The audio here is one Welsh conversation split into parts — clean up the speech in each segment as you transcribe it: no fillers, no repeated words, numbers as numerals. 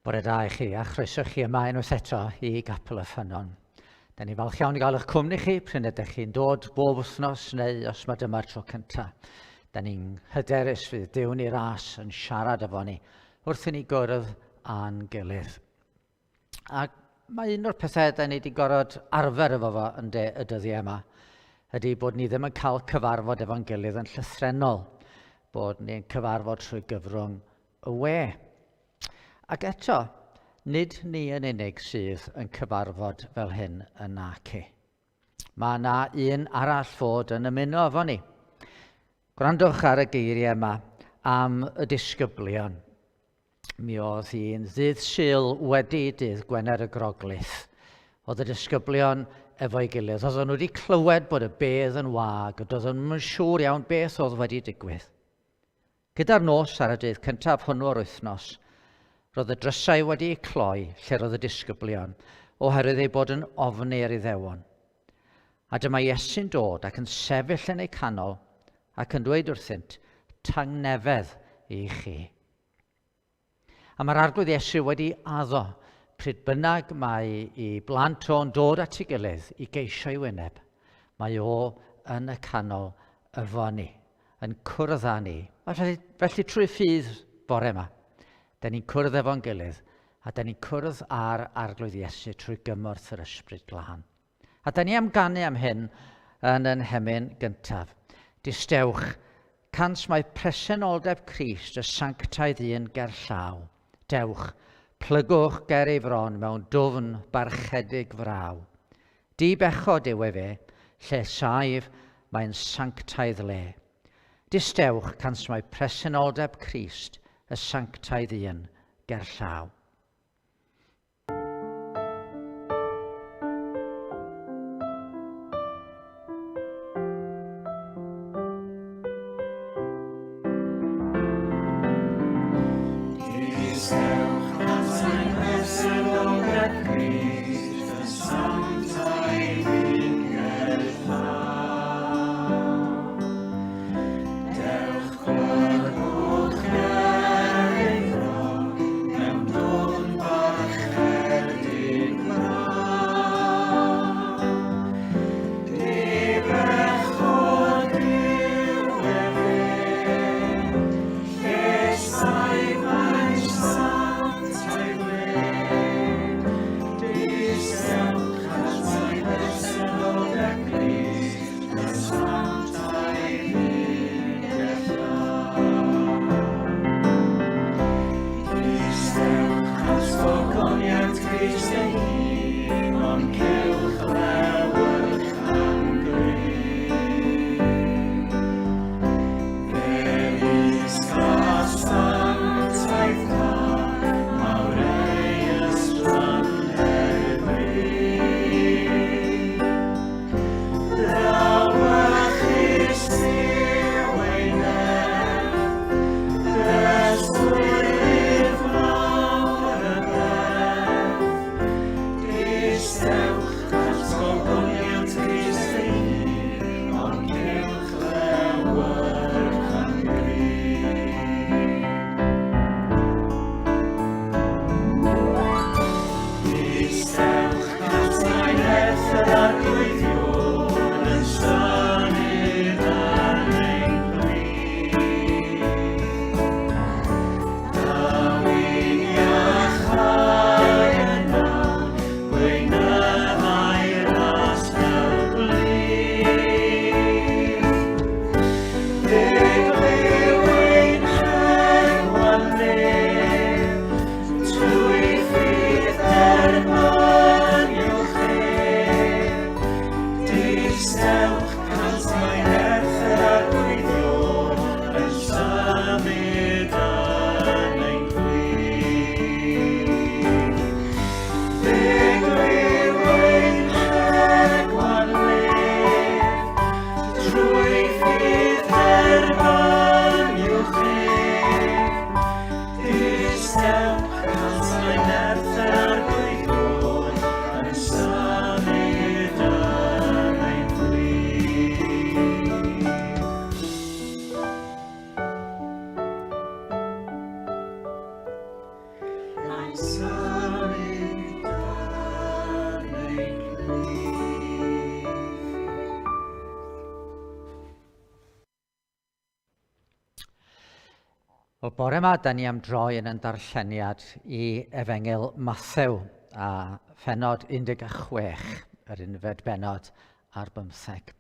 Bore da i chi a chroeso chi yma unwaith eto i Gapel y Ffynnon. Da ni falch iawn i gael eich cwmni chi pryn ydych chi'n dod bob wythnos neu os mae dyma'r tro cyntaf. Da ni'n hyderus fydd Duw ni ras yn siarad efo ni wrth i ni gwrdd â'n gilydd. Ac mae un o'r pethau da ni wedi gorfod arfer efo fo yn de y dyddiau yma ydy bod ni ddim yn cael cyfarfod efo'n gilydd yn llythrennol, bod ni'n cyfarfod trwy gyfrwng y we. Ac eto, nid ni yn unig sydd yn cyfarfod fel hyn yn naci. Mae yna un arall fod yn ymuno efo ni. Gwrandwch ar y geiriau yma am y disgyblion. Mi oedd hi'n ddydd Sul wedi dydd Gwener y Groglith. Oedd y disgyblion efo'i gilydd. Oedden nhw wedi clywed bod y bedd yn wag, a doedden nhw'n siŵr iawn beth oedd wedi digwydd. Gyda'r nos ar y dydd cyntaf hwnnw o'r wythnos, roedd y drysau wedi'u cloi lle roedd y disgyblion, oherwydd eu bod yn ofni'r Iddewon. A dyma Iesu'n dod ac yn sefyll yn eu canol ac yn dweud wrthynt, Tangnefedd i chi. A mae'r Arglwydd Iesu wedi addo, pryd bynnag mae i blant o'n dod at ei gilydd i geisio ei wyneb, mae o yn y canol efo ni, yn cwrdd â ni. Felly, felly trwy ffydd bore yma, da ni'n cwrdd efo'n gilydd, a da ni'n cwrdd â'r Arglwydd Iesu trwy gymorth yr Ysbryd Glân. A da ni am ganu am hyn yn yn hemyn gyntaf. Distewch, cans mae presenoldeb Crist y sanctaidd un ger llaw. Dewch, plygwch ger ei fron mewn dwfn barchedig fraw. Di bechod yw efe, lle saif, mae'n sanctaidd le. Distewch, cans mae presenoldeb Crist y sanctaidd un ger llaw. Wel, bore yma, da ni am droi yn ein darlleniad i Efengyl Mathew a phenod 16, yr unfed bennod ar bymtheg.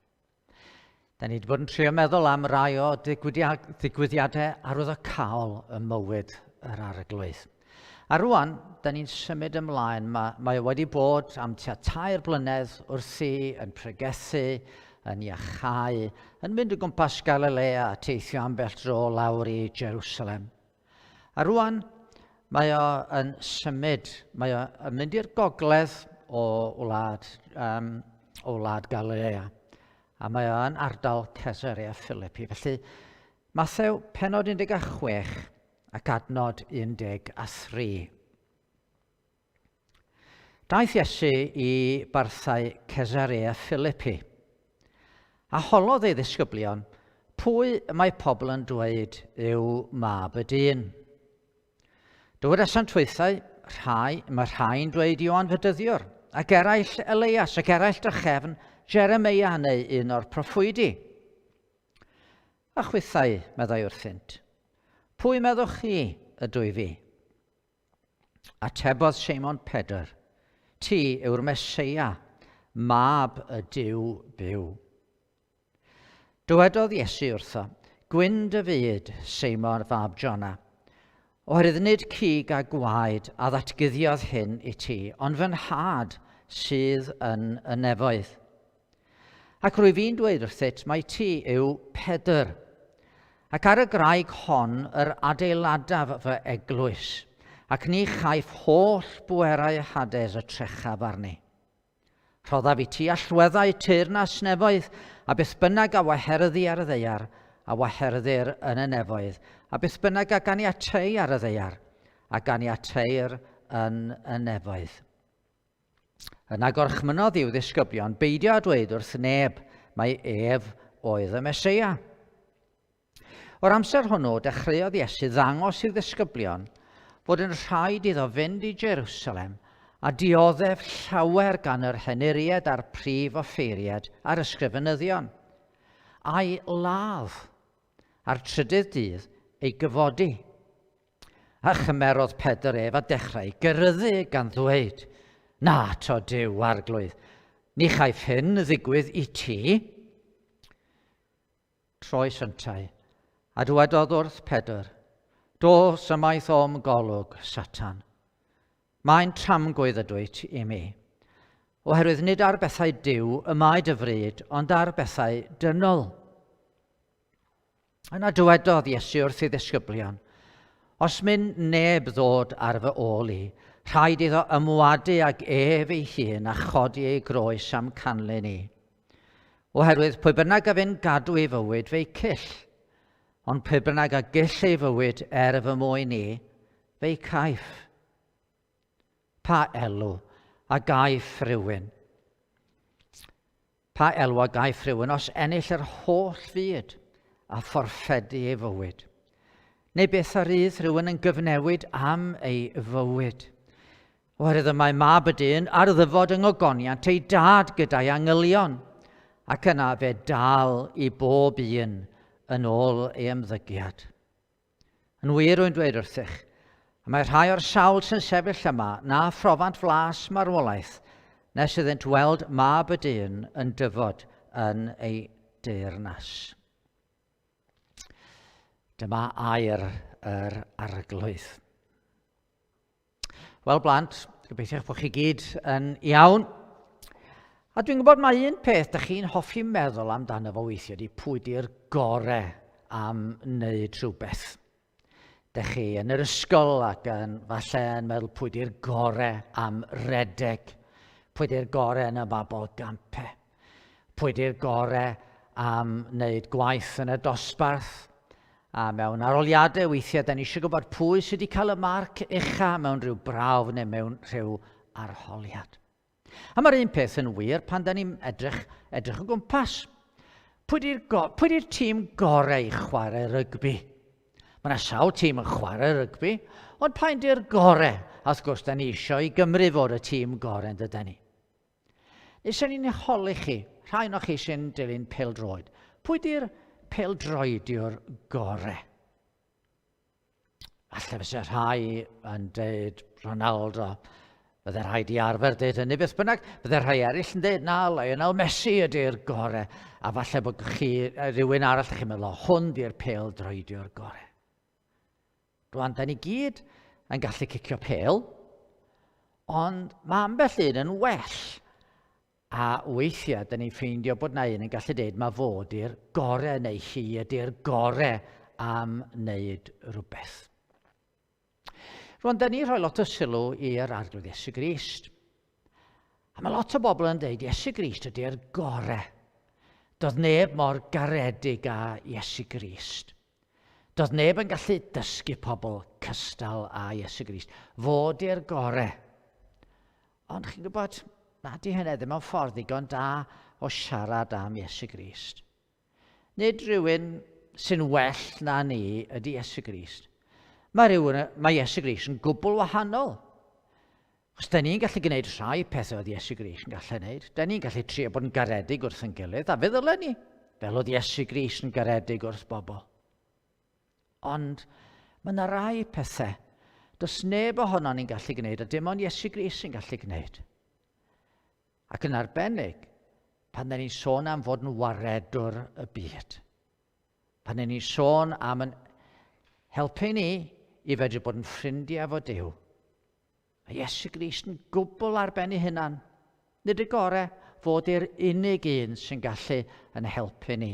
Da ni wedi bod yn trio meddwl am rai o ddigwyddiadau arwyddocaol ym mywyd yr arglwydd. A rwan, da ni'n symud ymlaen. Mae, mae o wedi bod am tua tair blynedd wrthi yn pregethu, yn iachau, yn mynd o gwmpas Galilea a teithio ambell dro lawr i Jerusalem. A rwan, mae o yn symud, mae o yn mynd i'r gogledd o wlad, um, o wlad Galilea, a mae o yn ardal Caesarea Philippi. Felly, Mathew, penod 16, ac adnod 13. Daeth Iesu i barthau Cesarea Philippi, a holodd ei ddisgyblion pwy y mae pobl yn dweud yw mab y dyn. Dywedasant hwythau, rhai, mae rhai'n dweud Ioan Fedyddiwr, ac eraill Elias, ac eraill drachefn Jeremeia neu un o'r proffwydi. A chwithau, meddai wrthynt, pwy meddwch chi ydw i fi? Atebodd Seimon Pedr, Ti yw'r Meseia, mab y Duw byw. Dywedodd Iesu wrtho, Gwyn dy fyd, Seimon fab Jona, oherwydd nid cig a gwaed a ddatguddiodd hyn i ti, ond fy nhad sydd yn y nefoedd. Ac rwyf fi'n dweud wrthyt mai ti yw Pedr, ac ar y graig hon yr adeiladaf fy eglwys, ac ni chaiff holl bwerau Hades y trechaf arni. Rhoddaf i ti allweddau teyrnas nefoedd, a beth bynnag a waherddi ar y ddaear, a waherddir yn y nefoedd, a beth bynnag a ganiatei ar y ddaear, a ganiateir yn y nefoedd. Yna gorchmynnodd i'w ddisgyblion beidio â dweud wrth neb mai ef oedd y Meseia. O'r amser hwnnw, dechreuodd Iesu ddangos i'w ddisgyblion fod yn rhaid iddo fynd i Jerusalem a dioddef llawer gan yr henuried a'r prif offeiriad a'r ysgrifenyddion, a'i ladd, a'r trydydd dydd ei gyfodi. A chymerodd Pedr ef a dechrau geryddu gan ddweud, Na, to Duw, arglwydd, ni chaiff hyn ddigwydd i ti. Troes yntau, a dywedodd wrth Pedr, Dos ymaith o'm golwg, Satan. Mae'n tramgwydd ydwyt i mi. Oherwydd nid ar bethau Duw y mae dy fryd, ond ar bethau dynol. Yna dywedodd Iesu wrth ei ddisgyblion, Os myn neb ddod ar fy ôl i, rhaid iddo ymwadu ag ef ei hun a chodi ei groes am canlyn i. Oherwydd pwy bynnag a fyn gadw ei fywyd fe'i cyll, ond pwy bynnag a gyll ei fywyd er fy mwyn i, fe'i caiff. Pa elw a gaiff rhywun? Pa elw a gaiff rhywun os ennill yr holl fyd a fforffedu ei fywyd? Neu beth a rydd rhywun yn gyfnewid am ei fywyd? Oherwydd y mae mab y dyn ar ddyfod yng ngogoniant ei dad gyda'i angylion, ac yna fe dal i bob un yn ôl ei ymddygiad. Yn wir, rwy'n dweud wrthych, y mae rhai o'r sawl sy'n sefyll yma na phrofant flas marwolaeth nes iddynt weld mab y dyn yn dyfod yn ei deyrnas. Dyma air yr arglwydd. Wel, blant, gobeithio eich bod chi gyd yn iawn. A dwi'n gwybod mae un peth da chi'n hoffi meddwl amdano fo weithio di pwy di'r gore am wneud rhywbeth. Dych chi yn yr ysgol ac yn falle yn meddwl pwy di'r gore am redeg, pwy di'r gore yn y mabol gampe. Pwy di'r gore am wneud gwaith yn y dosbarth? A mewn aroliadau weithiau, da ni eisiau gwybod pwy sydd wedi cael y marc ucha mewn rhyw brawf neu mewn rhyw arholiad. A mae'r un peth yn wir pan da ni'n edrych, edrych o gwmpas. Pwy di'r pwy di'r tîm gorau i chwarae rygbi? Mae yna sawl tîm yn chwarae rygbi, ond pa'n di'r gorau? A wrth gwrs, da ni eisiau i Gymru fod y tîm gorau yn dydan ni. Eisiau ni'n holi chi, rhai o'n chi sy'n dilyn pêl-droed, pwy di'r pêl-droediwr gore? Falle fyse rhai yn deud Ronaldo, bydde rhai di arfer deud hynny beth bynnag, bydde rhai eraill yn deud na, Lionel Messi ydy'r gore, a falle bod chi, rhywun arall, chi'n meddwl, hwn di'r pêl droedio'r gore. Rwan, da ni gyd yn gallu cicio pêl, ond mae ambell un yn well. A weithiau, da ni'n ffeindio bod na un yn gallu deud mae fo di'r gore neu hi ydy'r gore am wneud rhywbeth. Rwan, da ni'n rhoi lot o sylw i'r Arglwydd Iesu Grist. A mae lot o bobl yn deud, Iesu Grist ydy'r gore. Doedd neb mor garedig â Iesu Grist. Doedd neb yn gallu dysgu pobl cystal â Iesu Grist. Fo di'r gore. Ond chi'n gwybod, na di hynny ddim yn ffordd ddigon da o siarad am Iesu Grist. Nid rhywun sy'n well na ni ydy Iesu Grist. Mae, rhywun, mae Iesu Grist yn gwbl wahanol. Os da ni'n gallu gwneud rhai pethau oedd Iesu Grist yn gallu gwneud, da ni'n gallu trio bod yn garedig wrth yn gilydd, a fe ddylen ni, fel oedd Iesu Grist yn garedig wrth bobl. Ond mae yna rai pethau does neb ohono ni'n gallu gwneud, a dim ond Iesu Grist sy'n gallu gwneud. Ac yn arbennig, pan da ni'n sôn am fod yn waredwr y byd. Pan da ni'n sôn am yn helpu ni i fedru bod yn ffrindiau efo Duw, Mae Iesu Grist yn gwbl ar ben ei hunan. Nid y gore fod i'r unig un sy'n gallu yn helpu ni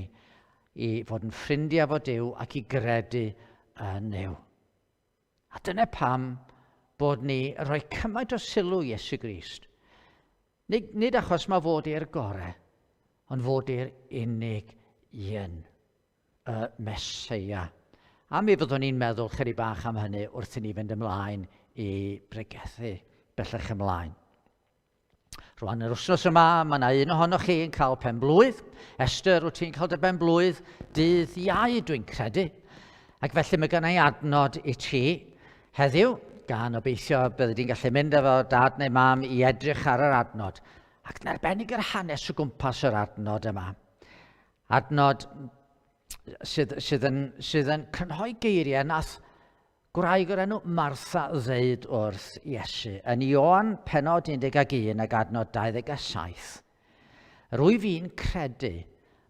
i fod yn ffrindiau efo Duw ac i gredu yn Nuw. A dyna pam bod ni yn rhoi cymaint o sylw i Iesu Grist. Nid, nid achos mae fod i'r gore, ond fod i'r unig un. y Meseia. A mi fyddwn ni'n meddwl chydig bach am hynny wrth i ni fynd ymlaen i bregethu bellach ymlaen. Rwan, yr wythnos yma, mae yna un ohonoch chi yn cael pen blwydd. Esther, wyt ti'n cael dy ben blwydd dydd Iau, dwi'n credu. Ac felly mae gennau adnod i ti heddiw, gan obeithio byddi di'n gallu mynd efo dad neu mam i edrych ar yr adnod. Ac yn arbennig yr hanes o gwmpas yr adnod yma. Adnod sydd, sydd, yn, sydd yn crynhoi geiriau nath gwraig o'r enw Martha ddeud wrth Iesu yn Ioan penod 11 ac adnod 27. Rwyf i'n credu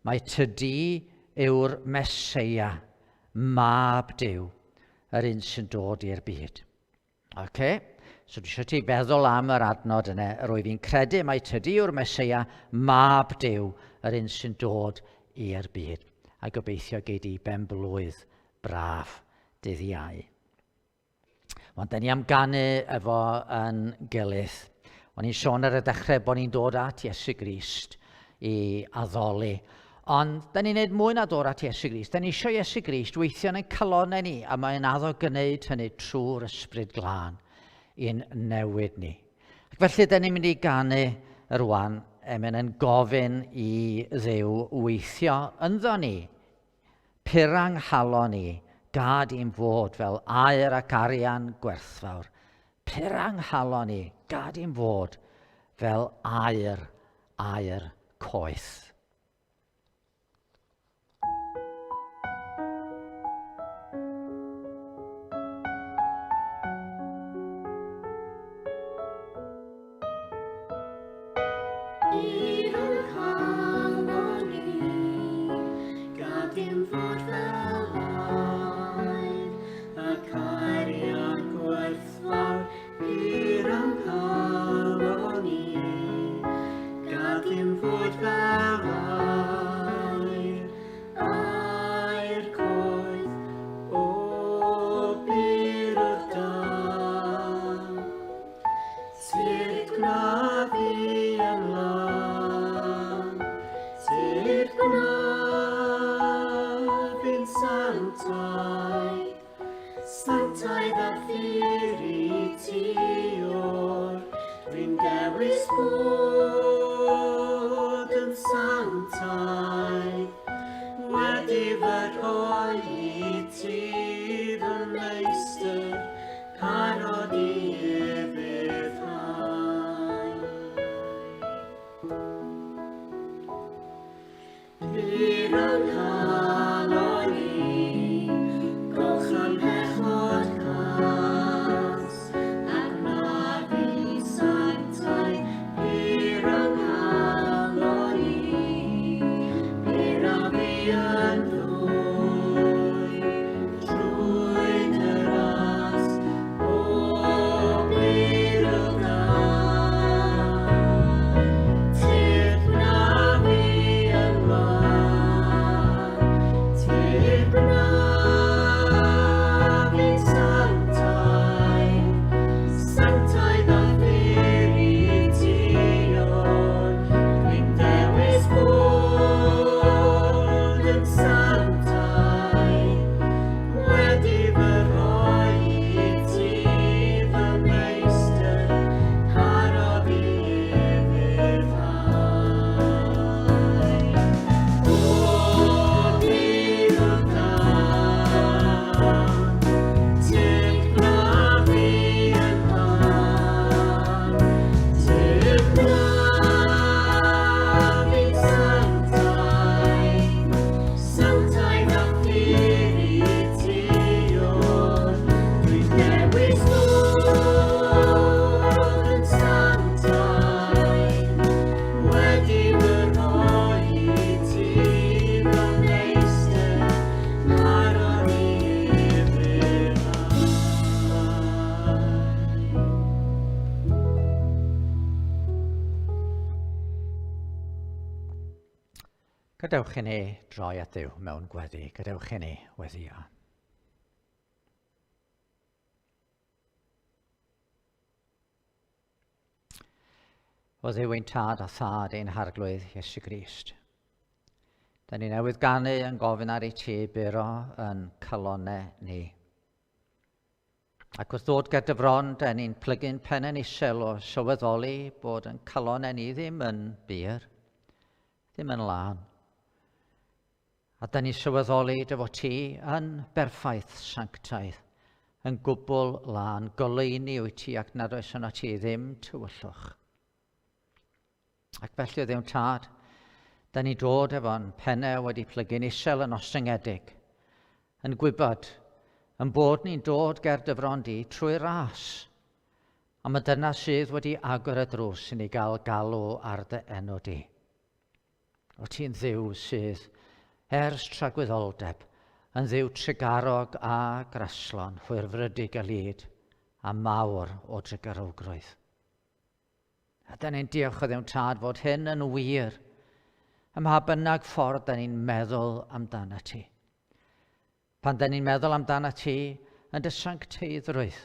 mai tydi yw'r Meseia, mab Duw, yr un sy'n dod i'r byd. Ok, so dwi eisiau ti feddwl am yr adnod yna. Rwyf i'n credu mai tydi yw'r Meseia, mab Duw, yr un sy'n dod i'r byd. A gobeithio gei di ben blwydd braf dydd Iau. Ond da ni am ganu efo yn gilydd. O'n i'n sôn ar y dechrau bod ni'n dod at Iesu Grist i addoli. Ond, da ni'n neud mwy na dod at Iesu Grist. Da ni eisiau Iesu Grist weithio yn ein calonnau ni, a mae'n addo gwneud hynny trwy'r Ysbryd Glân i'n newid ni. Ac felly, da ni'n mynd i ganu rwan, emyn yn gofyn i Dduw weithio ynddo ni Pur anghalon i, gad i'm fod fel aur ac arian gwerthfawr. Pur anghalon i, gad i'm fod fel aur, aur coeth. Tyrd gwna fi yn lân, tyrd gwna fi'n sanctaidd, sanctaidd a phur i ti o'r, dwi'n dewis bod yn sanctaidd, wedi fy rhoi i ti fy meistr, Parod i ufuddhau. Pur yng nghalon i, golch a'm pechod cau. Gadewch i ni droi at Dduw mewn gweddi. Gadewch i ni weddio. O Dduw ein tad a thad ein harglwydd Iesu Grist. Da ni newydd ganu yn gofyn ar ei ti buro yn calonau ni. Ac wrth ddod ger dy fron, da ni'n plygu'n pennau'n isel o sylweddoli bod yn calonau ni ddim yn bur, ddim yn lân. A da ni'n sylweddoli dy fod ti yn berffaith sanctaidd, yn gwbl lân, goleuni wyt ti ac nad oes yno ti ddim tywyllwch. Ac felly o Dduw'n Tad, da ni dod efo'n pennau wedi plygu'n isel yn ostyngedig, yn gwybod yn bod ni'n dod ger dy fron di trwy ras. A mae dyna sydd wedi agor y drws i ni gael galw ar dy enw di. O ti'n Dduw sydd, ers tragwyddoldeb, yn Dduw trugarog a graslon, hwyrfrydig a lid, a mawr o drugarowgrwydd. A da ni'n diolch o Dduw'n Tad fod hyn yn wir ym mha bynnag ffordd da ni'n meddwl amdana ti. Pan da ni'n meddwl amdana ti yn dy sancteiddrwydd,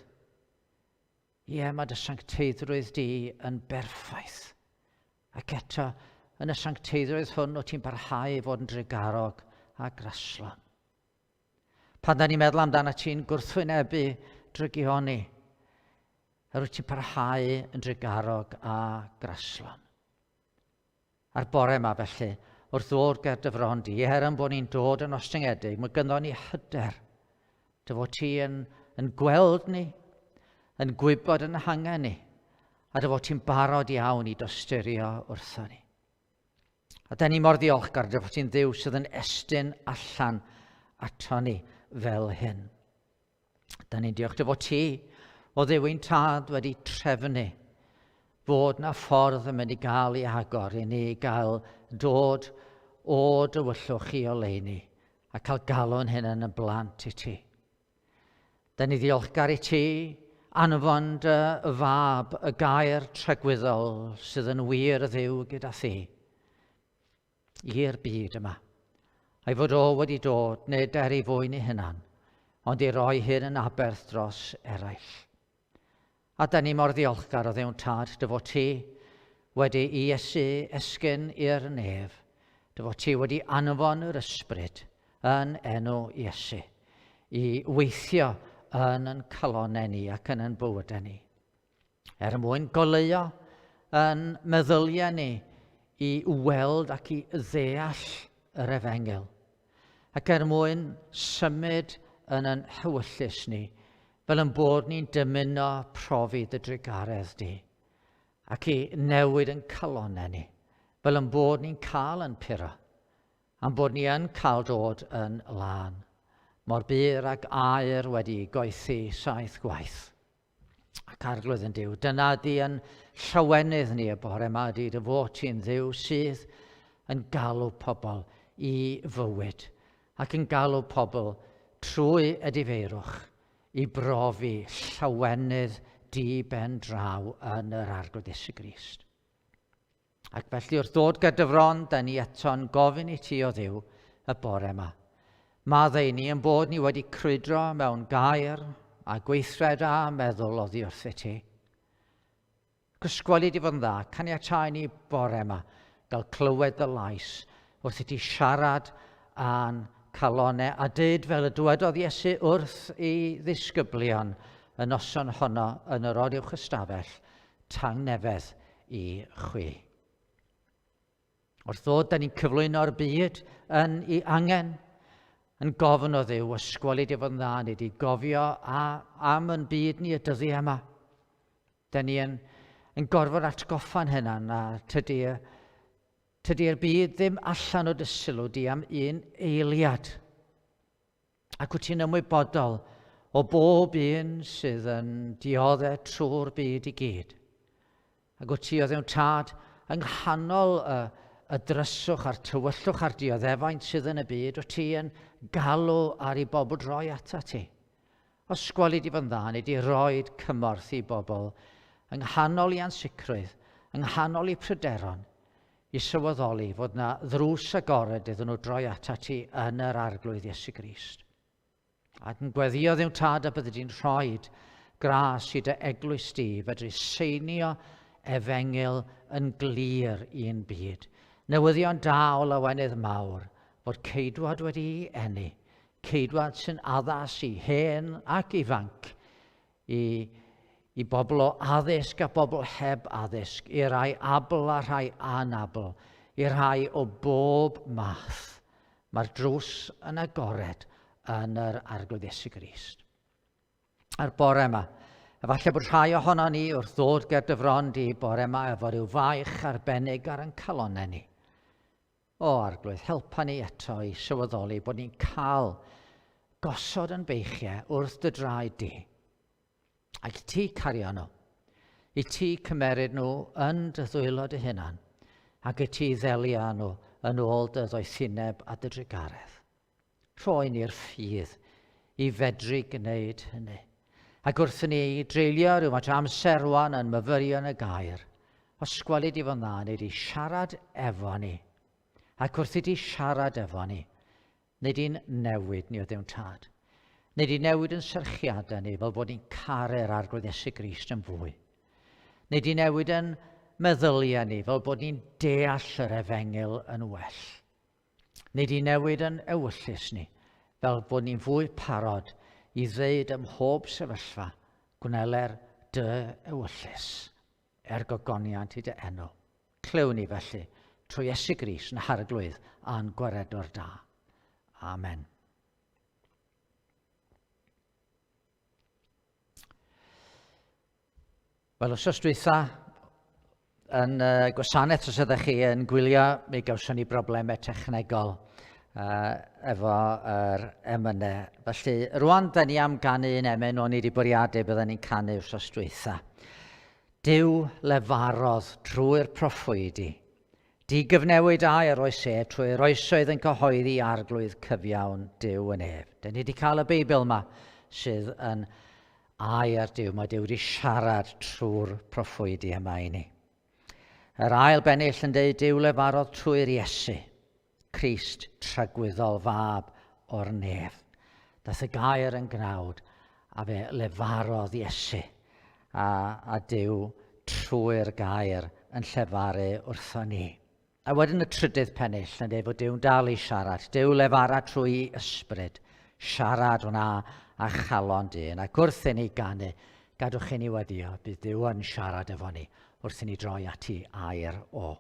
ie, mae dy sancteiddrwydd di yn berffaith. Ac eto, yn y sancteiddrwydd hwn, o ti'n parhau i fod yn drugarog a graslon. Pan da ni'n meddwl amdana ti'n gwrthwynebu drygioni, yr wyt ti'n parhau yn drugarog a graslon. A'r bore yma felly, wrth ddod ger dy fron di, er yn bod ni'n dod yn ostyngedig, mae gynddon ni hyder dy fod ti yn, yn gweld ni, yn gwybod yn hangen ni, a dy fod ti'n barod iawn i dosturio wrtho ni. A da ni mor ddiolchgar dy fod ti'n Dduw sydd yn estyn allan ato ni fel hyn. Da ni'n diolch dy fod ti, o Dduw ein tad, wedi trefnu fod na ffordd yn mynd i gael ei agor i ni gael dod o dywyllwch i oleuni a cael galw'n hyn yn y blant i ti. Da ni ddiolchgar i ti, anfon dy fab, y gair tragwyddol sydd yn wir y Dduw gyda thi, i'r byd yma. A'i fod o wedi dod, nid er ei fwyn ei hunan, ond i roi hyn yn aberth dros eraill. A da ni mor ddiolchgar o Dduw'n Tad dy fod ti wedi i Iesu esgyn i'r nef, dy fod ti wedi anfon yr ysbryd yn enw Iesu i weithio yn yn calonau ni ac yn yn bywydau ni. Er mwyn goleuo yn meddyliau ni i weld ac i ddeall yr efengyl, ac er mwyn symud yn yn hewyllys ni fel yn bod ni'n dymuno profi dy drugaredd di, ac i newid yn calonau ni, fel yn bod ni'n cael yn puro, a'n bod ni yn cael dod yn lân, mor bur ag aer wedi goethi saith gwaith. Ac arglwydd yn Duw, dyna ydy yn llawenydd ni y bore yma, ydy dy fod ti'n Dduw sydd yn galw pobl i fywyd, ac yn galw pobl trwy edifeirwch i brofi llawenydd di ben draw yn yr Arglwydd Iesu Grist. Ac felly wrth ddod gyda dy fron, da ni eto'n gofyn i ti o Dduw y bore yma. Maddau ni yn bod ni wedi crwydro mewn gair a gweithred a meddwl oddi wrth ti. Gysgweli di fod yn dda, caniatáu ni bore yma gael clywed dy lais wrth i ti siarad â'n calonau a dyd fel y dywedodd Iesu wrth ei ddisgyblion y noson honno yn yr oruwch ystafell, tangnefedd i chwi. Wrth ddod, da ni'n cyflwyno'r byd yn ei angen, yn gofyn o Dduw, ysgweli di fod yn dda, ni di gofio a, am yn byd ni y dyddiau yma. Da ni yn, yn gorfod atgoffa'n hunan a tydi, tydi'r byd ddim allan o dy sylw di am un eiliad. Ac wyt ti'n ymwybodol o bob un sydd yn dioddef trwy'r byd i gyd. Ac wyt ti o ddewn tad yng nghanol y, y dryswch a'r tywyllwch a'r dioddefaint sydd yn y byd, wyt ti yn galw ar i bobl droi ata ti. Os gweli di fod yn dda, neu di roed cymorth i bobl yng nghanol i ansicrwydd, yng nghanol i pryderon, i sylweddoli fod na ddrws agored iddyn nhw droi atat ti yn yr Arglwydd Iesu Grist. Ac yn gweddio Dduw Tad y byddi di'n rhoi gras i dy eglwys di fedru seinio efengyl yn glir i'n byd. Newyddion da o lawenydd mawr fod ceidwad wedi'i eni, ceidwad sy'n addas i hen ac ifanc, i, i bobl o addysg a bobl heb addysg, i rai abl a rhai anabl, i rhai o bob math. Mae'r drws yn agored yn yr Arglwydd Iesu Grist. A'r bore yma, efallai bod rhai ohono ni wrth ddod ger dy fron di bore yma efo rhyw faich arbennig ar ein calonnau ni. O Arglwydd, helpa ni eto i sylweddoli bod ni'n cael gosod yn beichiau wrth dy draed di. Ac i ti cario nhw, i ti cymeryd nhw yn dy ddwylo dy hunan, ac i ti ddelio â nhw yn ôl dy ddoethineb a dy drugaredd. Rhoi ni'r ffydd i fedru gwneud hynny. Ac wrth i ni dreulio rhywfaint o amser rwan yn myfyrio yn y gair, os gweli di fo'n dda, neu di siarad efo ni. Ac wrth i di siarad efo ni, neu di'n newid ni o Dduw'n Tad. Neu di newid yn serchiadau ni fel bod ni'n caru'r Arglwydd Iesu Grist yn fwy. Neu di newid yn meddyliau ni fel bod ni'n deall yr efengyl yn well. Nid i newid yn ewyllys ni, fel bod ni'n fwy parod i ddeud ym mhob sefyllfa, gwneler dy ewyllys, er gogoniant i dy enw. Clyw ni felly, trwy Iesu Grist yn Harglwydd a'n Gwaredwr da. Amen. Wel, wrth dwytha, yn uh, gwasanaeth os ydych chi yn gwylio, mi gawson ni broblemau technegol uh, efo yr emynau. Felly, rwan, da ni am ganu un emyn o'n i wedi bwriadu bydden ni'n canu wrth dwytha. Duw lefarodd trwy'r proffwydi. Digyfnewid air oes e trwy'r oesoedd yn cyhoeddi arglwydd cyfiawn Duw yn ef. Dyn ni wedi cael y Beibl yma sydd yn air Duw. Mae Duw wedi siarad trwy'r proffwydi yma i ni. Yr ail bennill yn dweud Duw lefarodd trwy'r Iesu, Crist tragwyddol fab o'r nef. Dath y gair yn gnawd a fe lefarodd Iesu a, a Duw trwy'r gair yn llefaru wrtho ni. A wedyn y trydydd pennill yn dweud fod Duw'n dal i siarad. Duw lefara trwy ysbryd. Siarad wna a chalon dyn. Ac wrth i ni ganu, gadwch i ni weddio, bydd Duw yn siarad efo ni wrth i ni droi ati air o.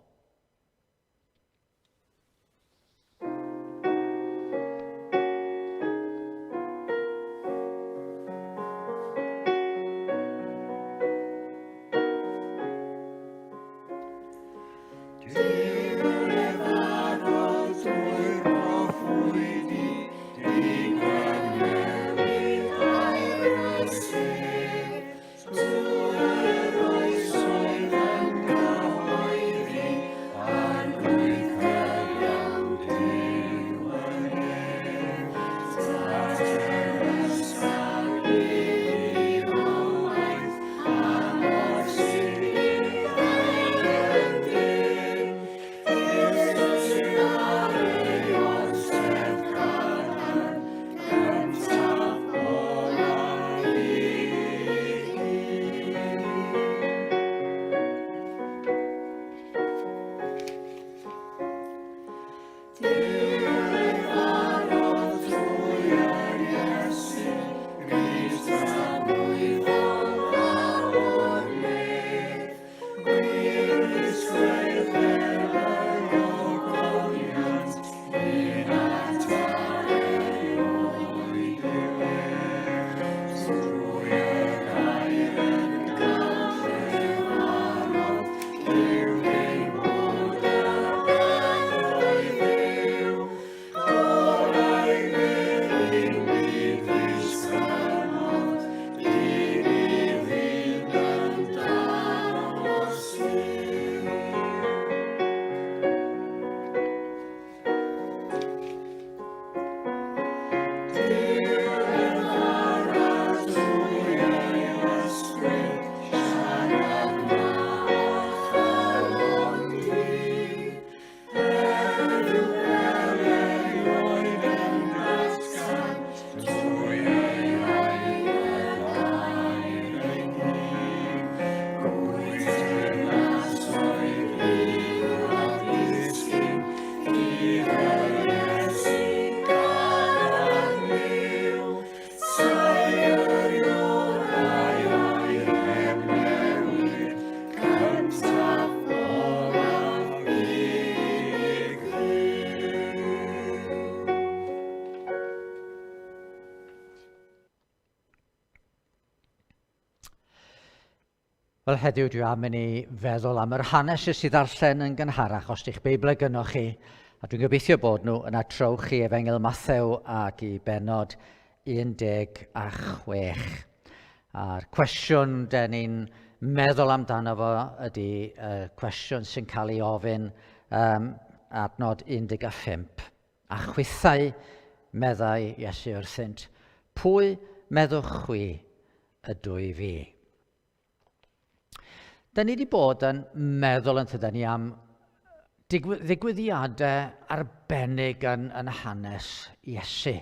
Wel, heddiw dwi am i ni feddwl am yr hanes nes i ddarllen yn gynharach, os di'ch Beibl gynnoch chi, a dwi'n gobeithio bod nhw yna trowch chi Efengyl Mathew ac i benod 16. A'r cwestiwn den ni'n meddwl amdano fo ydy y cwestiwn sy'n cael ei ofyn um, adnod 15. A chwithau, meddai Iesu wrthynt, pwy meddwch chwi ydw i fi. Da ni wedi bod yn meddwl yn tyda ni am ddigwyddiadau arbennig yn, yn hanes Iesu.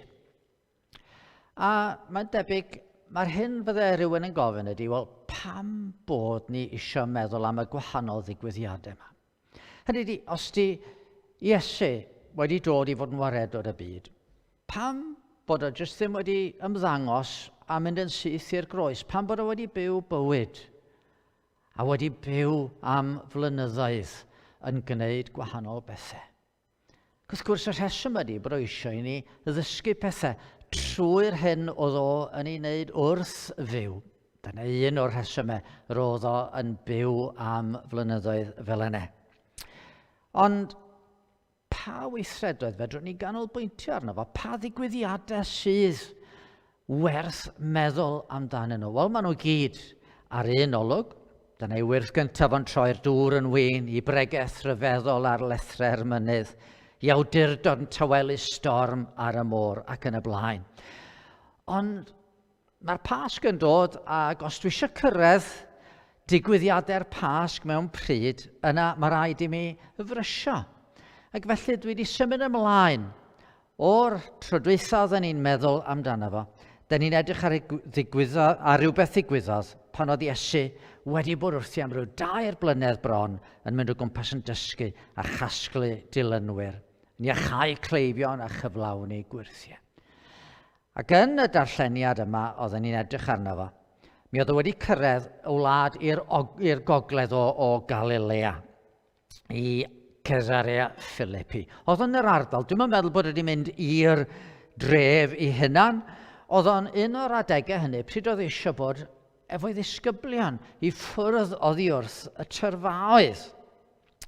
A mae'n debyg, mae'r hyn fydde rhywun yn gofyn ydy, wel, pam bod ni eisiau meddwl am y gwahanol ddigwyddiadau yma? Hynny ydy, os di Iesu wedi dod i fod yn waredwr y byd, pam bod o jyst ddim wedi ymddangos a mynd yn syth i'r groes? Pam bod o wedi byw bywyd a wedi byw am flynyddoedd yn gwneud gwahanol bethau? Wrth gwrs, y rheswm ydy bod o eisiau i ni ddysgu pethau trwy'r hyn oedd o yn ei wneud wrth fyw. Dyna un o'r rhesymau roedd o yn byw am flynyddoedd fel yna. Ond pa weithredoedd fedrwn ni ganolbwyntio arno fo? Pa ddigwyddiadau sydd werth meddwl amdanyn nhw? Wel, maen nhw gyd ar un olwg. Dyna ei wyrth gyntaf o'n troi'r dŵr yn win, i bregeth rhyfeddol ar lethrau'r mynydd, i awdurdod yn tawelu storm ar y môr ac yn y blaen. Ond mae'r Pasg yn dod ac os dwi eisiau cyrraedd digwyddiadau'r Pasg mewn pryd, yna mae rhaid i mi frysio. Ac felly dwi wedi symud ymlaen O'r tro dwytha oedden ni'n meddwl amdano fo, dyn ni'n edrych ar, ddigwyddo, ar rhywbeth ddigwyddodd pan oedd Iesu wedi bod wrthi am ryw dair blynedd bron yn mynd o gwmpas yn dysgu a chasglu dilynwyr, yn iachau cleifion a chyflawni gwyrthiau. Ac yn y darlleniad yma oedden ni'n edrych arno fo, mi oedd o wedi cyrraedd y wlad i'r gogledd o, o Galilea. i Caesarea Philippi. Oedd yn yr ardal, dwi'n meddwl bod wedi mynd i'r dref i hunan, oedd o'n un o'r adegau hynny pryd oedd eisiau bod efo'i ddisgyblion i ffwrdd oddi wrth y tyrfaoedd.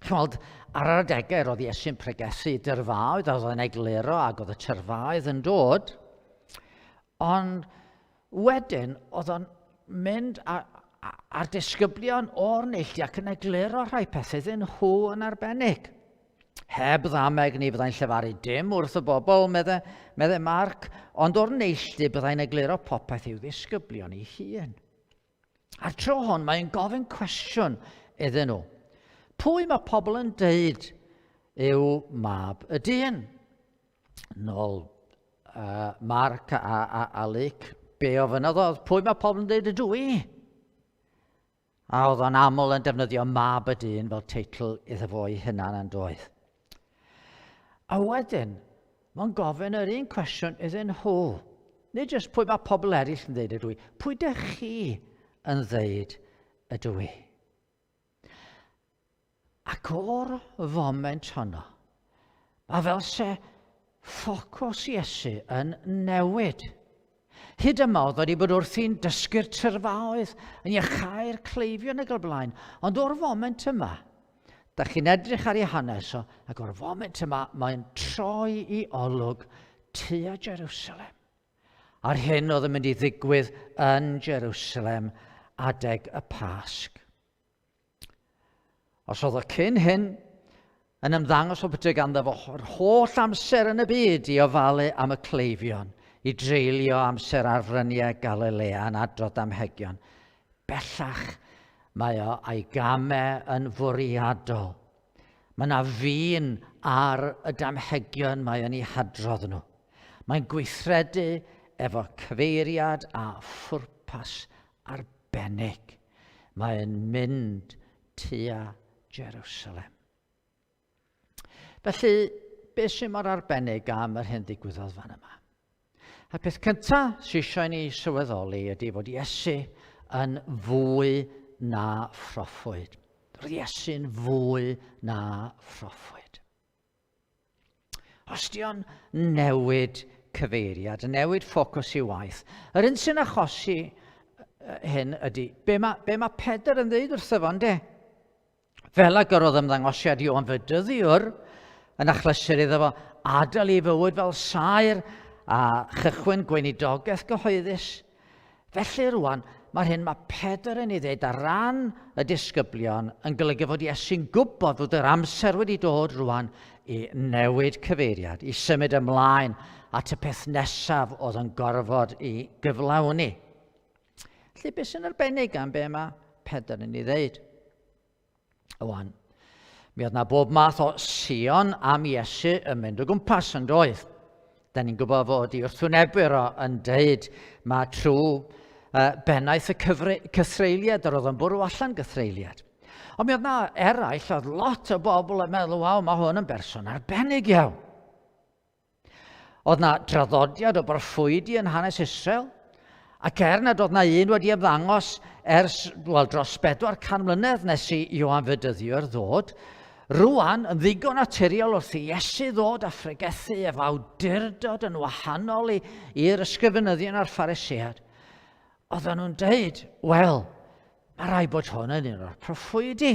Chymod, ar yr adegau roedd Iesu'n pregethu dyrfaoedd, oedd o'n egluro ac oedd y tyrfaoedd yn dod, ond Wedyn, oedd o'n mynd a'r disgyblion o'r neilltu ac yn egluro rhai pethau iddyn nhw yn arbennig. Heb ddameg ni fyddai'n llefaru dim wrth y bobl, medde, medde Marc, ond o'r neilltu byddai'n egluro popeth i'w ddisgyblion ei hun. A'r tro hwn mae'n gofyn cwestiwn iddyn nhw. Pwy mae pobl yn deud yw mab y dyn? Nôl uh, Mark a, a, a Luke, be ofynnodd oedd, pwy mae pobl yn dweud ydw i? A oedd o'n aml yn defnyddio mab y dyn fel teitl iddo fo ei hunan yn doedd. A wedyn, mae'n gofyn yr un cwestiwn iddyn nhw. Nid jyst pwy mae pobl eraill yn dweud ydw i, pwy dych chi yn dweud ydw i? Ac o'r foment honno, mae fel se ffocws Iesu yn newid. Hyd yma oedd wedi bod wrthi'n dysgu'r tyrfaoedd, yn iachau'r cleifion ac o'r blaen. Ond o'r foment yma, da chi'n edrych ar ei hanes o, ac o'r foment yma mae'n troi i olwg tua Jerusalem. A'r hyn oedd yn mynd i ddigwydd yn Jerusalem adeg y Pasg. Os oedd o cyn hyn yn ymddangos o beth ganddo fo yr holl amser yn y byd i ofalu am y cleifion, i dreulio amser ar fryniau Galilea yn adrodd damhegion, bellach mae o a'i gamau yn fwriadol. Mae yna fin ar y damhegion mae o'n eu hadrodd nhw. Mae'n gweithredu efo cyfeiriad a phwrpas arbennig. Mae'n mynd tua Jerusalem. Felly, beth sy'n mor arbennig am yr hyn ddigwyddodd fan yma? A'r peth cyntaf sy'n eisiau ni sylweddoli ydy fod Iesu yn fwy na phroffwyd. Roedd Iesu'n fwy na phroffwyd. Os di o'n newid cyfeiriad, newid ffocws i waith, yr un sy'n achosi hyn ydy, be mae, be mae Pedr yn dweud wrtho fo, ynddo? Fel ag yr oedd ymddangosiad Ioan Fedyddiwr yn achlysur iddo fo adael ei fywyd fel saer a chychwyn gweinidogaeth gyhoeddus. Felly rwan, mae'r hyn mae Pedr yn ei ddeud ar ran y disgyblion yn golygu fod Iesu'n gwybod fod yr amser wedi dod rwan i newid cyfeiriad, i symud ymlaen at y peth nesaf oedd yn gorfod i gyflawni. Felly, beth sy'n arbennig am be mae Pedr yn ei ddeud? Wan, mi oedd na bob math o sion am Iesu yn mynd o gwmpas yn doedd. Da ni'n gwybod fod i wrthwynebwyr o yn deud mae trwy bennaeth y cythreuliad yr oedd yn bwrw allan gythreuliad. Ond mi oedd na eraill, oedd lot o bobl yn meddwl, waw, mae hwn yn berson arbennig iawn. Oedd na draddodiad o broffwydi yn hanes Israel, ac er nad oedd na un wedi ymddangos ers, wel, dros 400 mlynedd nes i Ioan Fedyddiwr ddod, rwan yn ddigon naturiol wrth i Iesu ddod a phregethu efo awdurdod yn wahanol i'r ysgrifenyddion a'r Pharisead, oedden nhw'n deud, wel, mae rhaid bod hwn yn un o'r proffwydi.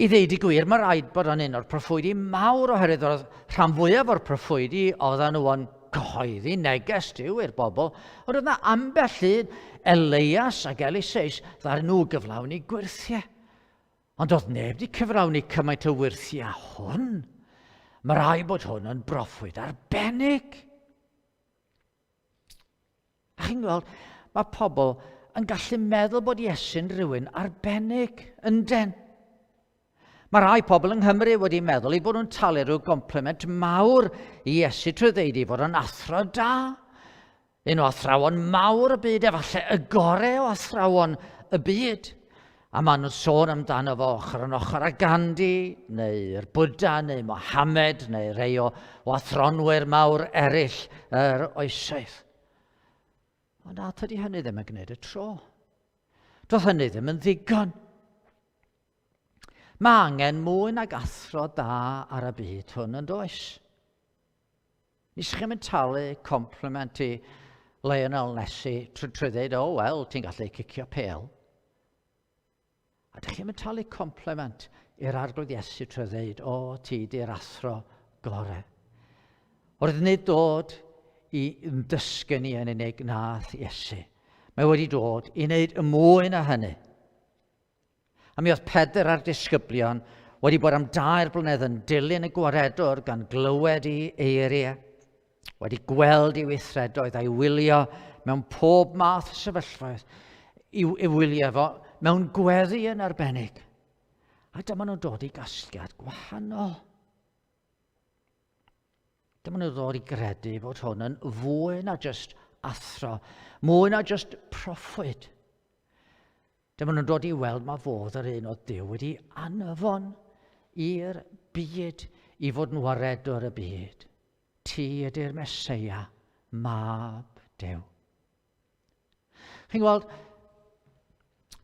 I ddeud y gwir, mae rhaid bod o'n un o'r proffwydi mawr oherwydd oedd rhan fwyaf o'r proffwydi oedden nhw yn cyhoeddi neges Duw i'r bobl, ond oedd yna ambell un, Elias ac Eliseus, ddaru nhw gyflawni gwyrthiau. Ond oedd neb wedi cyflawni cymaint o wyrthiau hwn. Mae rhaid bod hwn yn broffwyd arbennig. A chi'n gweld, mae pobl yn gallu meddwl bod Iesu'n rhywun arbennig, ynden. Mae rhai pobl yng Nghymru wedi meddwl eu bod nhw'n talu rhyw gompliment mawr i Iesu trwy ddeud ei fod yn athro da. Un o athrawon mawr y byd, efallai y gorau o athrawon y byd. A maen nhw'n sôn amdano fo ochr yn ochr â Gandhi, neu'r Buddha, neu Mohammed, neu rei o, o athronwyr mawr eraill yr oesoedd. Ond na, tydi hynny ddim yn gwneud y tro. Doedd hynny ddim yn ddigon. Mae angen mwy nag athro da ar y byd hwn yn does. Nes chi'm yn talu compliment i Lionel Messi trwy, trwy ddeud, o, oh, wel, ti'n gallu cicio pêl. A dych chi'm yn talu compliment i'r Arglwydd Iesu trwy ddeud, o, oh, ti di'r athro gore. Wrth nid dod i ymdysgu ni yn unig nath Iesu. Mae wedi dod i wneud y mwy na hynny. A mi oedd Pedr a'r disgyblion wedi bod am dair blynedd yn dilyn y gwaredwr gan glywed ei eiriau, wedi gweld ei weithredoedd a'i wylio mewn pob math o sefyllfaoedd, i'w, i'w wylio fo mewn gweddi yn arbennig. A dyma nhw'n dod i gasgliad gwahanol. Dyma nhw'n dod i gredu fod hwn yn fwy na jyst athro, mwy na jyst proffwyd. Dyma nhw'n dod i weld mae fodd yr un o Duw wedi anfon i'r byd i fod yn waredwr y byd. Ti ydy'r Meseia, mab Duw. Chi'n gweld,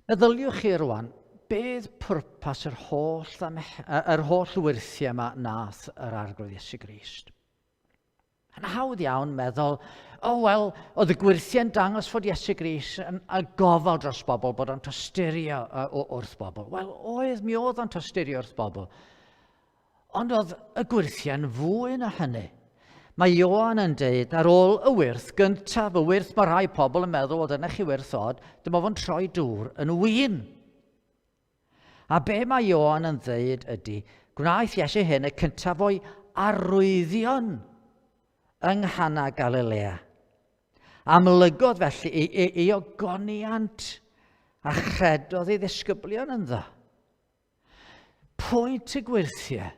meddyliwch chi rwan, beth pwrpas yr holl, yr holl wyrthiau yma nath yr Arglwydd Iesu Grist? Yn hawdd iawn meddwl, o oh, wel, oedd y gwirthiau'n dangos fod Iesu Gris yn a gofal dros bobl, bod o'n tosturio wrth bobl. Wel, oedd, mi oedd o'n tosturio wrth bobl. Ond oedd y gwirthiau'n fwy na hynny. Mae Ioan yn deud, ar ôl y wyrth gyntaf, y wyrth mae rhai pobl yn meddwl, o dyna chi wyrth od, dyma fo'n troi dŵr yn win. A be mae Ioan yn ddeud ydy, gwnaeth Iesu hyn y cyntaf o'i arwyddion yng Nghana Galilea. Amlygodd felly ei, ei, ei ogoniant a chredodd ei ddisgyblion ynddo. Pwynt y gwirthiau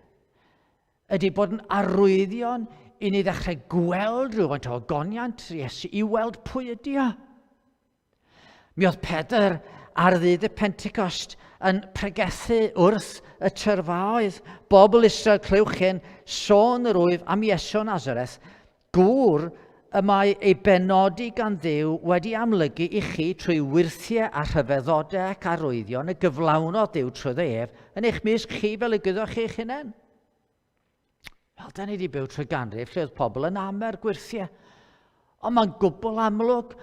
ydy bod yn arwyddion i ni ddechrau gweld rhywfaint o ogoniant Iesu, i weld pwy ydy o. Mi oedd Pedr ar ddydd y Pentecost yn pregethu wrth y tyrfaoedd. Bobl Israel, clywch hyn, sôn yr wyf am Iesu o Nazareth, gŵr y mae ei benodi gan Dduw wedi amlygu i chi trwy wyrthiau a rhyfeddodau ac arwyddion y gyflawnodd Duw trwyddo ef yn eich mysg chi fel y gwyddoch chi eich hunain. Wel, da ni wedi byw trwy ganrif lle oedd pobl yn amer gwirthiau. Ond mae'n gwbl amlwg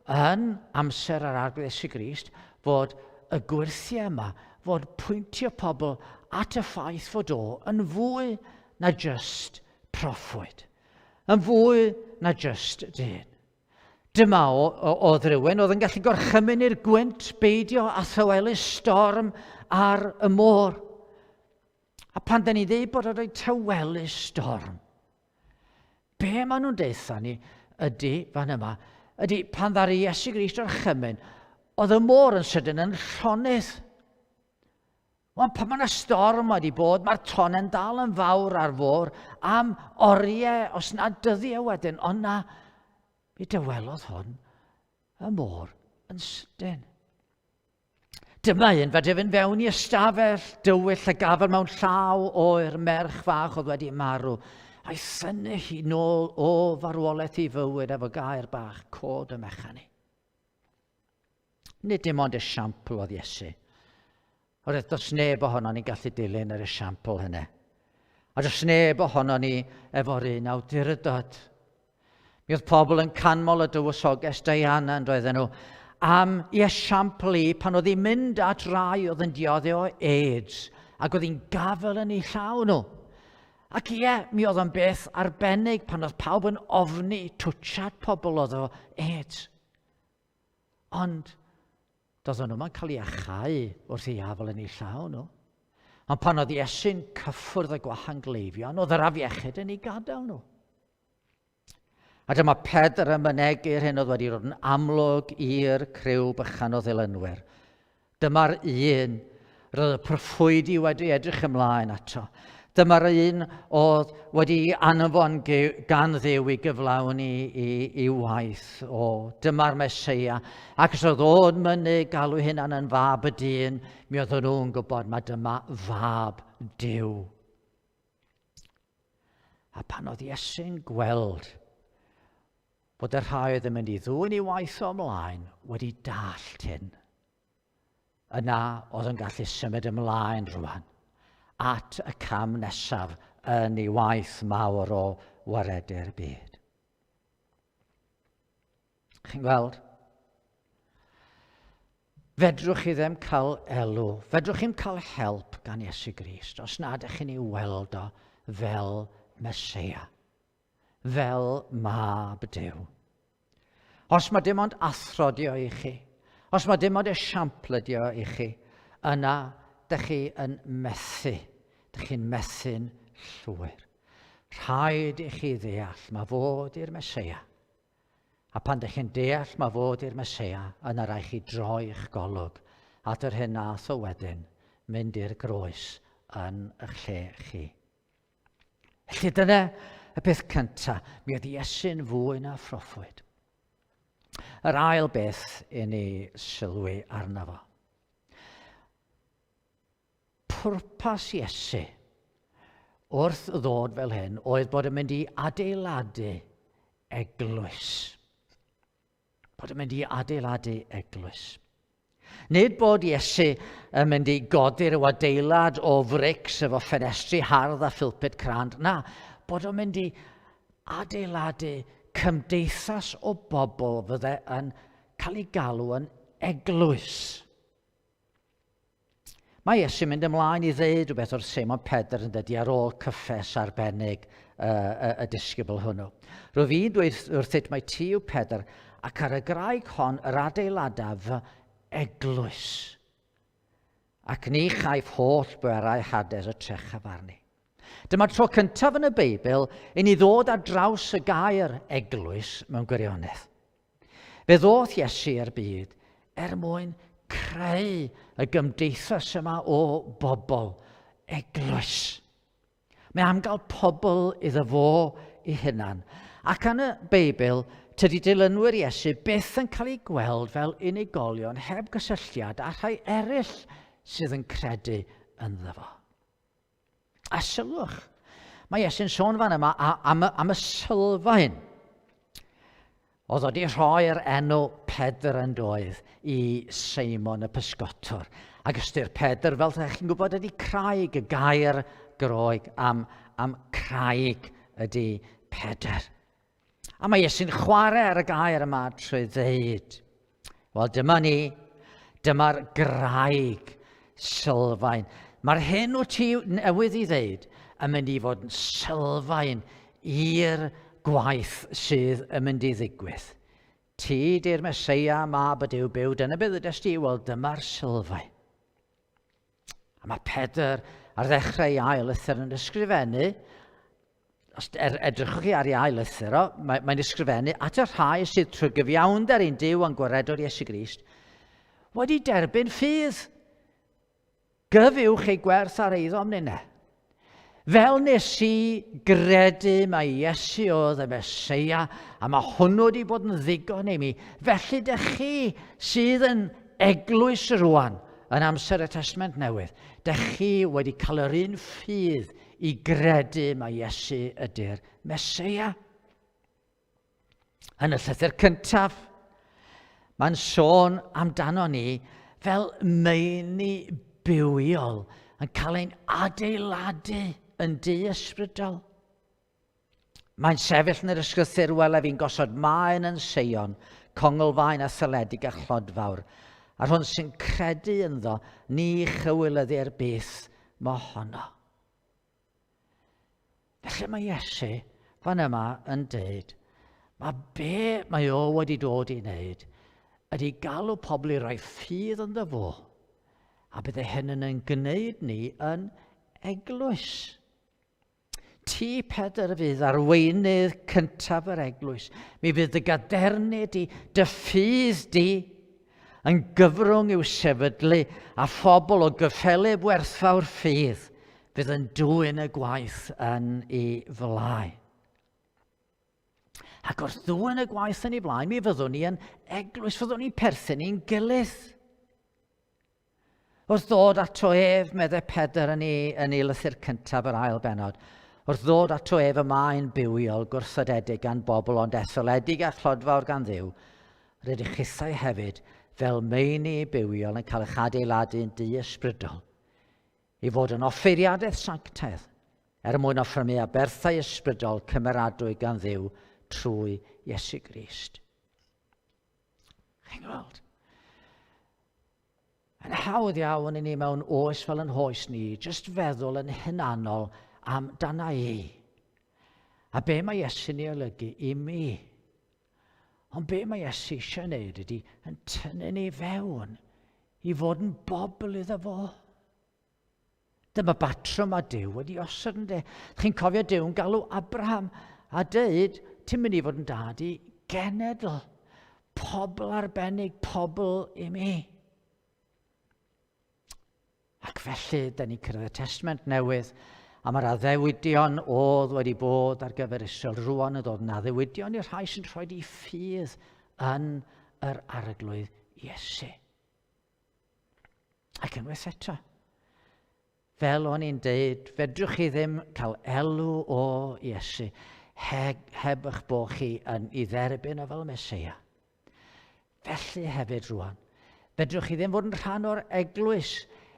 yn amser yr Arglwydd Iesu Grist fod y gwyrthiau yma, fod pwyntio pobl at y ffaith fod o yn fwy na jyst proffwyd, yn fwy na jyst dyn. Dyma oedd rhywun oedd yn gallu gorchymyn i'r gwynt beidio a thawelu storm ar y môr. A pan da ni ddeud bod o'n rhoi tawelu storm, be maen nhw'n deutha ni ydy, fan yma, ydy pan ddaru Iesu Grist orchymyn, oedd y môr yn sydyn yn llonydd. Ond pan mae yna storm wedi bod, mae'r tonen dal yn fawr ar fôr am oriau, os na dyddiau wedyn, ond na, mi dywelodd hwn y môr yn sydyn. Dyma un fedri fynd fewn i ystafell dywyll a gafel mewn llaw oer merch fach oedd wedi marw, a'i thynnu hi nôl o farwolaeth i fywyd efo gair bach, cod y mechan i. Nid dim ond esiampl oedd Iesu. Oherwydd does neb ohono ni'n gallu dilyn yr esiampl hynny. A does neb ohono ni efo'r un awdurdod. Mi oedd pobl yn canmol y dywysoges Diana yn doedden nhw am i esiampl i pan oedd hi'n mynd at rai oedd yn diodde o AIDS ac oedd hi'n gafel yn eu llaw nhw. Ac ie, mi oedd o'n beth arbennig pan oedd pawb yn ofni twtsiad pobl oedd o AIDS. Ond doedden nhw'n cael ei achau wrth ei afel yn eu llaw nhw. Ond pan oedd Iesu'n cyffwrdd y gwahangleifion, oedd yr afiechyd yn ei gadael nhw. A dyma Pedr yn mynegi'r hyn oedd wedi dod yn amlwg i'r criw bychan o ddilynwyr. Dyma'r un roedd y proffwydi wedi edrych ymlaen ato. Dyma'r un oedd wedi anfon gan Dduw i gyflawni i, i waith o. Dyma'r Meseia. Ac os oedd o'n mynnu galw hunan yn fab y dyn, mi oedden nhw'n gwybod mae dyma fab Duw. A pan oedd Iesu'n gweld bod y rhai oedd yn mynd i ddwyn ei waith o ymlaen wedi dallt hyn, yna oedd yn gallu symud ymlaen rwan at y cam nesaf yn ei waith mawr o waredu'r byd. Chi'n gweld? Fedrwch chi ddim cael elw, fedrwch chi'm cael help gan Iesu Grist os nad ydych chi'n ei weld o fel Meseia, fel Mab Duw. Os mae dim ond athro dio i chi, os mae dim ond esiampl ydi o i chi, yna dych chi yn methu, dych chi'n methu'n llwyr. Rhaid i chi ddeall mae fod i'r Meseia. A pan dych chi'n deall mae fod i'r Meseia, yna rhaid chi droi'ch golwg at yr hyn nath o wedyn mynd i'r groes yn eich lle chi. Felly dyna y peth cyntaf, mi oedd Iesu'n fwy na phroffwyd. Yr ail beth i ni sylwi arno fo. Pwrpas Iesu wrth ddod fel hyn oedd bod yn mynd i adeiladu eglwys. Bod yn mynd i adeiladu eglwys. Nid bod Iesu yn mynd i godi rhyw adeilad o frics efo ffenestri hardd a phulpit crand. Na, bod o'n mynd i adeiladu cymdeithas o bobl fydde yn cael ei galw yn eglwys. Mae Iesu'n mynd ymlaen i ddeud rhywbeth wrth Seimon Pedr yn dydy ar ôl cyffes arbennig y, y, y disgybl hwnnw. Rwyf i'n dweud wrthyt mae ti yw Pedr ac ar y graig hon yr adeiladaf fy eglwys. Ac ni chaiff holl bwerau Hades y trechaf arni. Dyma'r tro cyntaf yn y Beibl i ni ddod ar draws y gair eglwys mewn gwirionedd. Fe ddoth Iesu i'r byd er mwyn creu y gymdeithas yma o bobl, eglwys. Mae am gael pobl iddo fo i hunan. Ac yn y Beibl, tydi dilynwyr Iesu byth yn cael eu gweld fel unigolion heb gysylltiad â rhai eraill sydd yn credu ynddo fo. A sylwch, mae Iesu'n sôn fan yma am, am y sylfaen. Oedd wedi rhoi'r enw Pedr yn doedd i Seimon y pysgotwr. Ac ystyr Pedr, fel ydych chi'n gwybod, ydy craig, y gair groeg am, am craig ydy Pedr. A mae Iesu'n chwarae ar y gair yma trwy ddeud, wel dyma ni, dyma'r graig sylfaen. Mae'r hyn wyt ti newydd i ddeud yn mynd i fod yn sylfaen i'r gwaith sydd yn mynd i ddigwydd. Ti di'r Meseia, mab y Duw byw, dyna beth ydys ti, wel dyma'r sylfaen. A mae Pedr ar ddechrau ei ail lythyr yn ysgrifennu, os er, edrychwch chi ar ei ail lythyr o, mae, mae'n ysgrifennu at y rhai sydd trwy gyfiawnder ein Duw a'n gwaredwr Iesu Grist, wedi derbyn ffydd gyfuwch ei gwerth ar eiddo am ninne. Fel nes i gredu mai Iesu oedd y Meseia, a mae hwnnw wedi bod yn ddigon i mi, felly dych chi sydd yn eglwys rwan, yn amser y Testament Newydd, dych chi wedi cael yr un ffydd i gredu mai Iesu ydy'r Meseia. Yn y llythyr cyntaf, mae'n sôn amdano ni fel meini bywiol yn cael ein adeiladu yn du ysbrydol. Mae'n sefyll yn yr ysgrythur wel ef i'n gosod maen yn Seion, conglfaen a theledig a chlodfawr, a'r hwn sy'n credu ynddo ni chywilyddir byth mohono. Felly mae Iesu fan yma yn dweud, mae be mae o wedi dod i wneud ydy galw pobl i roi ffydd ynddo fo, a bydde hyn yn gwneud ni yn eglwys. Ti, Pedr, fydd arweinydd cyntaf yr eglwys. Mi fydd dy gadernid di, dy ffydd di, yn gyfrwng i'w sefydlu a phobl o gyffelyb werthfawr ffydd fydd yn dwyn y gwaith yn ei flaen. Ac wrth ddwyn y gwaith yn ei flaen, mi fyddwn ni yn eglwys, fyddwn ni'n perthyn i'n gilydd. Wrth ddod ato ef, meddai Pedr yn ei, yn ei lythyr cyntaf yr ail bennod, wrth ddod ato ef y mae'n bywiol, gwrthodedig gan bobl ond etholedig a chlodfawr gan Dduw, rydych chithau hefyd fel meini bywiol yn cael eich adeiladu'n du ysbrydol, i fod yn offeiriadaeth sanctaidd, er mwyn offrymu aberthau ysbrydol cymeradwy gan Dduw trwy Iesu Grist. Chi'n gweld? Yn hawdd iawn i ni mewn oes fel yn hoes ni, jyst feddwl yn hunanol am dana i. A be mae Iesu'n ei olygu i mi? Ond be mae Iesu eisiau wneud ydy yn tynnu ni fewn i fod yn bobl iddo fo. Dyma batrwm a Duw wedi osod yn de. Chi'n cofio Duw'n galw Abraham a dweud, ti'n mynd i fod yn dad i genedl, pobl arbennig, pobl i mi. Ac felly, da ni'n cyrraedd y Testament Newydd, a mae'r addewidion oedd wedi bod ar gyfer Israel rwan yn dod yn addewidion i'r rhai sy'n rhoi i ffydd yn yr arglwydd Iesu. Ac unwaith eto, fel o'n i'n deud, fedrwch chi ddim cael elw o Iesu heb, heb eich bod chi yn ei dderbyn o fel Meseia. Felly hefyd rwan, fedrwch chi ddim fod yn rhan o'r eglwys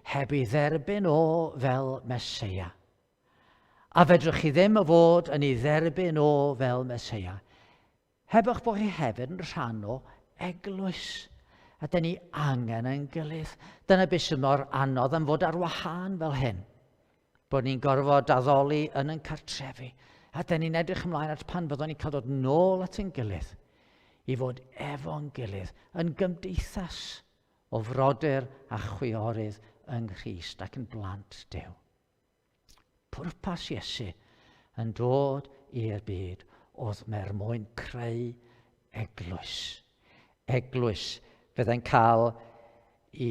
heb ei dderbyn o fel Meseia. A fedrwch chi ddim fod yn ei dderbyn o fel Meseia Heb eich bod chi hefyd yn rhan o eglwys. A dyn ni angen ein gilydd. Dyna beth sydd mor anodd am fod ar wahân fel hyn. Bod ni'n gorfod addoli yn ein cartrefi. A dyn ni'n edrych ymlaen at pan fyddwn ni'n cael dod nôl at ein gilydd. I fod efo'n gilydd yn gymdeithas o frodyr a chwiorydd yng Nghrist ac yn blant Duw. Pwrpas Iesu yn dod i'r byd oedd er mwyn creu eglwys. Eglwys fyddai'n cael i,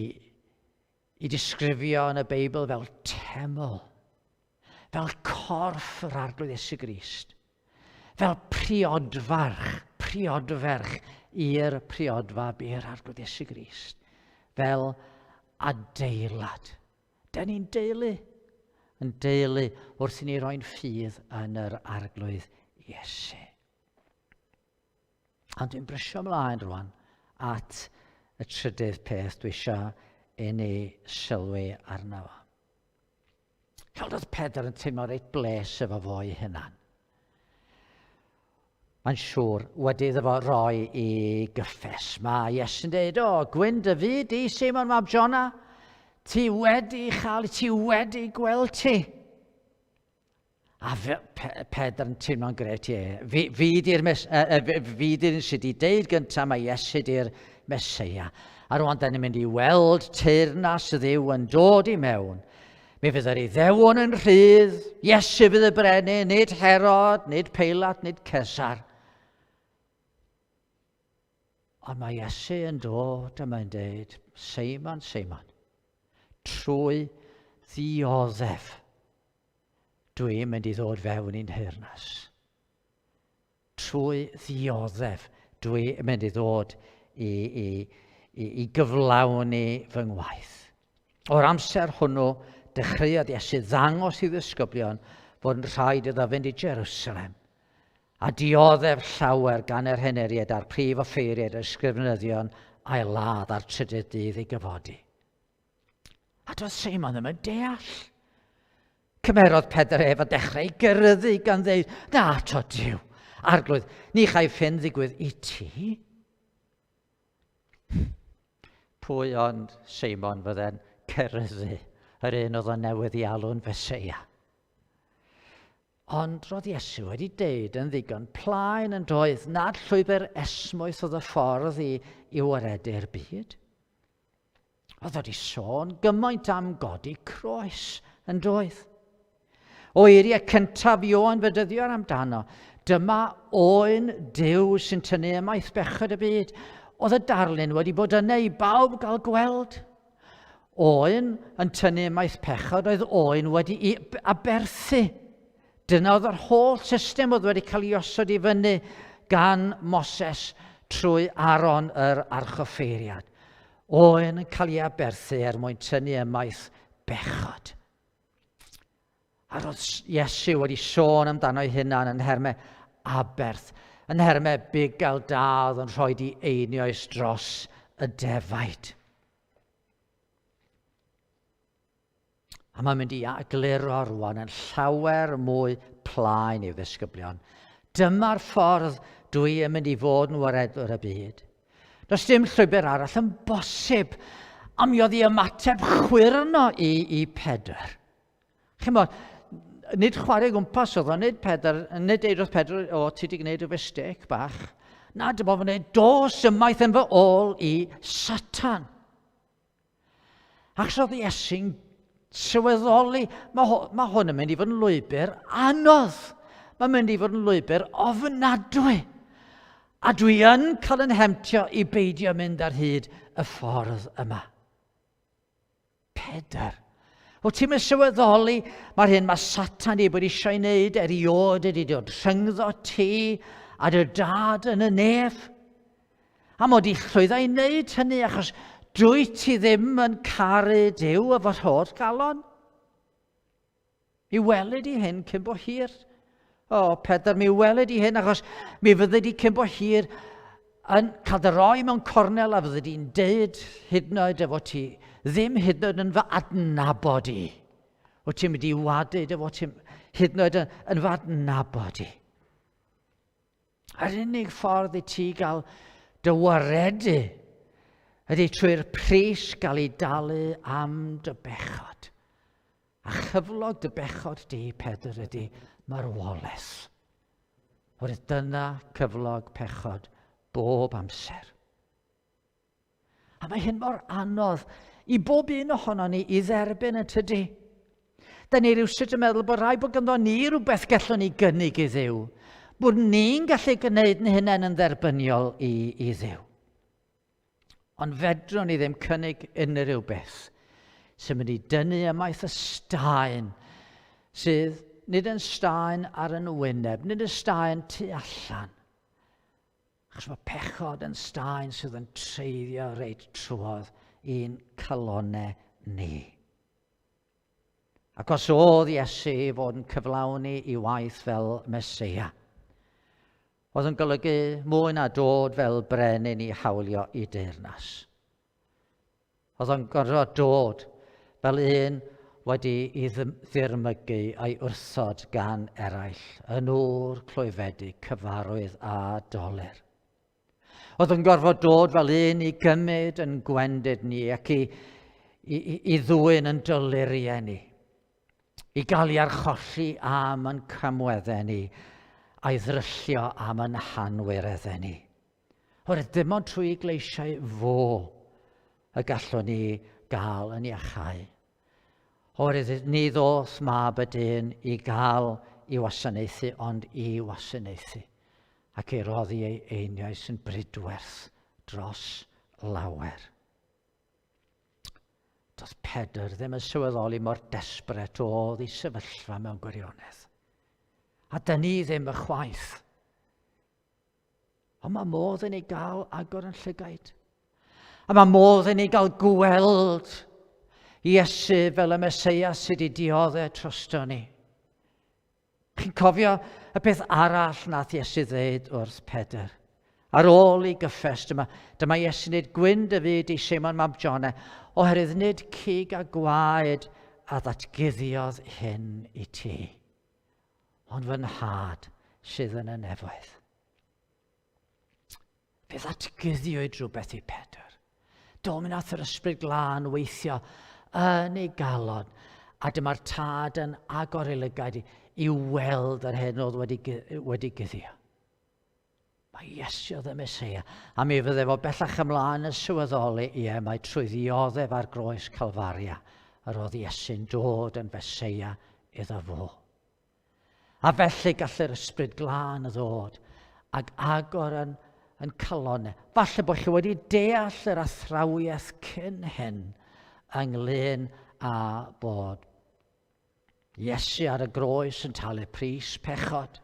i disgrifio yn y Beibl fel teml, fel corff yr Arglwydd Iesu Grist, fel priodfarch, priodferch i'r priodfab i'r Arglwydd Iesu Grist, fel adeilad. Da ni'n deulu, yn deulu wrth i ni roi'n ffydd yn yr Arglwydd Iesu. Ond dwi'n brysio ymlaen rwan at y trydydd peth dwi eisiau i ni sylwi arno fo. Cael oedd Pedr yn teimlo reit bles efo fo ei hunan. Mae'n siŵr, wedi iddo fo roi i gyffes. Mae Iesu'n dweud, o, gwyn dy fyd di, Seimon mab Jona, ti wedi chael, ti wedi gweld ti. A fe, pe, Pedr yn teimlo'n gret, ie. Fi, fi di'r mes, fi, fi di'r un sydd wedi deud gyntaf, mae Iesu di'r Meseia. A rwan, da ni'n mynd i weld teyrnas Dduw yn dod i mewn. Mi fydd yr Iddewon yn rhydd, Iesu fydd y brenin, nid Herod, nid Peilat, nid Cesar. Ond mae Iesu yn dod a mae'n deud, Seimon, Seimon, trwy ddioddef Dwi'n mynd i ddod fewn i'n nheyrnas. Trwy ddioddef, dwi'n mynd i ddod i, i, i, i gyflawni fy ngwaith. O'r amser hwnnw, dechreuodd Iesu ddangos i ddisgyblion fod yn rhaid iddo fynd i Jerusalem a dioddef llawer gan yr heneriaid a'r prif offeiriaid a'r ysgrifenyddion a'i ladd a'r trydydd dydd ei gyfodi. A doedd Seimon ddim yn deall. Cymerodd Pedr ef a dechrau geryddu gan ddeud, na to Duw, arglwydd, ni chaiff hyn ddigwydd i ti. Pwy ond Seimon fydde'n ceryddu yr un oedd o'n newydd i alw'n Feseia? Ond roedd Iesu wedi deud yn ddigon plaen yn doedd nad llwybr esmwyth oedd y ffordd i, i waredu'r byd. Oedd wedi sôn gymaint am godi croes yn doedd. O eiriau cyntaf Ioan Fedyddiwr amdano, dyma oen Duw sy'n tynnu ymaith bechod y byd. Oedd y darlun wedi bod yna i bawb gael gweld. Oen yn tynnu ymaith pechod oedd oen wedi i aberthu. Dyna oedd yr holl system oedd wedi cael ei osod i fyny gan Moses trwy Aaron yr archoffeiriad. Oen yn cael ei aberthu er mwyn tynnu ymaith bechod. A roedd Iesu wedi sôn amdano ei hunan yn nhermau aberth, yn nhermau bugail da oedd yn rhoi di einioes dros y defaid. A mae'n mynd i egluro rwan yn llawer mwy plaen i'w ddisgyblion. Dyma'r ffordd dwi yn mynd i fod yn waredwr y byd. Does dim llwybr arall yn bosib. A mi oedd i ymateb chwyrno i, i Pedr. Chymod, nid chwarae gwmpas oedd o, nid Pedr, nid deud wrth Pedr, o, ti wedi gwneud y mistake bach. Na, dim ond wneud, dos ymaith yn fy ôl i Satan. Achos oedd Iesu'n sylweddoli, mae, mae hwn yn mynd i fod yn lwybr anodd. Mae'n mynd i fod yn lwybr ofnadwy. A dwi yn cael yn hemtio i beidio mynd ar hyd y ffordd yma. Pedr. Wyt ti'n mynd sylweddoli, mae'r hyn mae Satan wedi bod eisiau ei wneud erioed ydy dod rhyngddo ti a dy dad yn y nef. A mod i llwyddo i wneud hynny achos dwy ti ddim yn caru Duw efo'r holl galon. Mi weled i hyn cyn bo hir. O, Pedr, mi weled i hyn achos mi fydde di cyn bo hir yn cael dy roi mewn cornel a fydde di'n deud hyd yn oed efo ti ddim hyd yn oed yn fy adnabod i. Wyt ti'n mynd i wadu dy fod ti'n hyd yn oed yn, yn fy adnabod i. Yr unig ffordd i ti gael dy waredu ydy trwy'r pris gael ei dalu am dy bechod. A chyflog dy bechod di, Pedr, ydy marwolaeth. Oherwydd dyna cyflog pechod bob amser. A mae hyn mor anodd i bob un ohono ni i dderbyn yn tydi. Da ni rhywsut yn meddwl bod rhaid bod ganddo ni rhywbeth gallwn ni gynnig i Dduw. Bod ni'n gallu gwneud yn hunain yn dderbyniol i, i Dduw. Ond fedrwn ni ddim cynnig unrhyw beth sy'n mynd i dynnu ymaith y staen sydd nid yn staen ar yn wyneb, nid yn staen tu allan, Achos mae pechod yn staen sydd yn treiddio reit trwodd i'n calonau ni. Ac os oedd Iesu i fod yn cyflawni i waith fel Meseia, oedd yn golygu mwy na dod fel brenin i hawlio i deyrnas. Oedd o'n gorfod dod fel un wedi i ddirmygu a'i wrthod gan eraill, yn ŵr clwyfedig, cyfarwydd a dolur. Oedd yn gorfod dod fel un i gymryd yn gwendid ni ac i, i, i, i ddwyn yn doluriau ni, i gael ei archolli am yn camweddau ni, a'i ddryllio am yn hanwireddau ni. Oherwydd dim ond trwy gleisiau fo y gallwn ni gael yn iachau. Oherwydd ni ddoth mab y dyn i gael i wasanaethu ond i wasanaethu ac i roddi ei einioes yn bridwerth dros lawer. Doedd Pedr ddim yn sylweddoli mor desbryd oedd ei sefyllfa mewn gwirionedd. A dyn ni ddim y chwaith. Ond mae modd i ni gael agor yn llygaid. A mae modd i ni gael gweld Iesu fel y Meseia sydd wedi dioddau trosto ni. Chi'n cofio y peth arall nath Iesu ddeud wrth Pedr? Ar ôl i gyffes, dyma, dyma Iesu'n dweud, gwyn dy fyd i Seimon mab Jona, oherwydd nid cig a gwaed a ddatguddiodd hyn i ti. Ond fy nhad sydd yn y nefoedd. Fe ddatguddiwyd rhywbeth i Pedr. Do, mi nath yr ysbryd glân weithio yn ei galon, a dyma'r tad yn agor ei lygaid i, i weld yr hyn oedd wedi, wedi guddio. Mae Iesu oedd y Meseia, a mi fydde fo bellach ymlaen yn sylweddoli, ie, mae trwy ddioddef ar groes Calfaria, yr oedd Iesu'n dod yn Feseia iddo fo. A felly gall yr ysbryd glân ddod ag agor yn, yn calonau. Falle bod chi wedi deall yr athrawiaeth cyn hyn ynglyn â bod Iesu ar y groes yn talu pris pechod.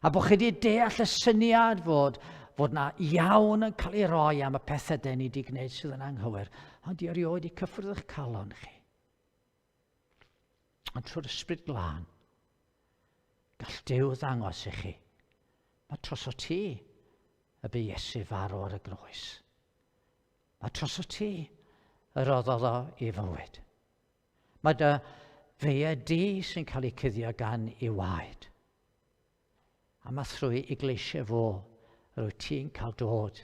A bod chi wedi deall y syniad fod, fod na iawn yn cael ei roi am y pethau den ni wedi gwneud sydd yn anghywir, ond di erioed i cyffwrdd eich calon chi. Ond trwy'r ysbryd glân, gall Duw ddangos i chi, mae troso ti y bu Iesu farw ar y groes. Mae troso ti y roddodd o i fywyd. Mae dy feiau di sy'n cael eu cuddio gan i waed. A mae thrwy i gleisiau fo yr wyt ti'n cael dod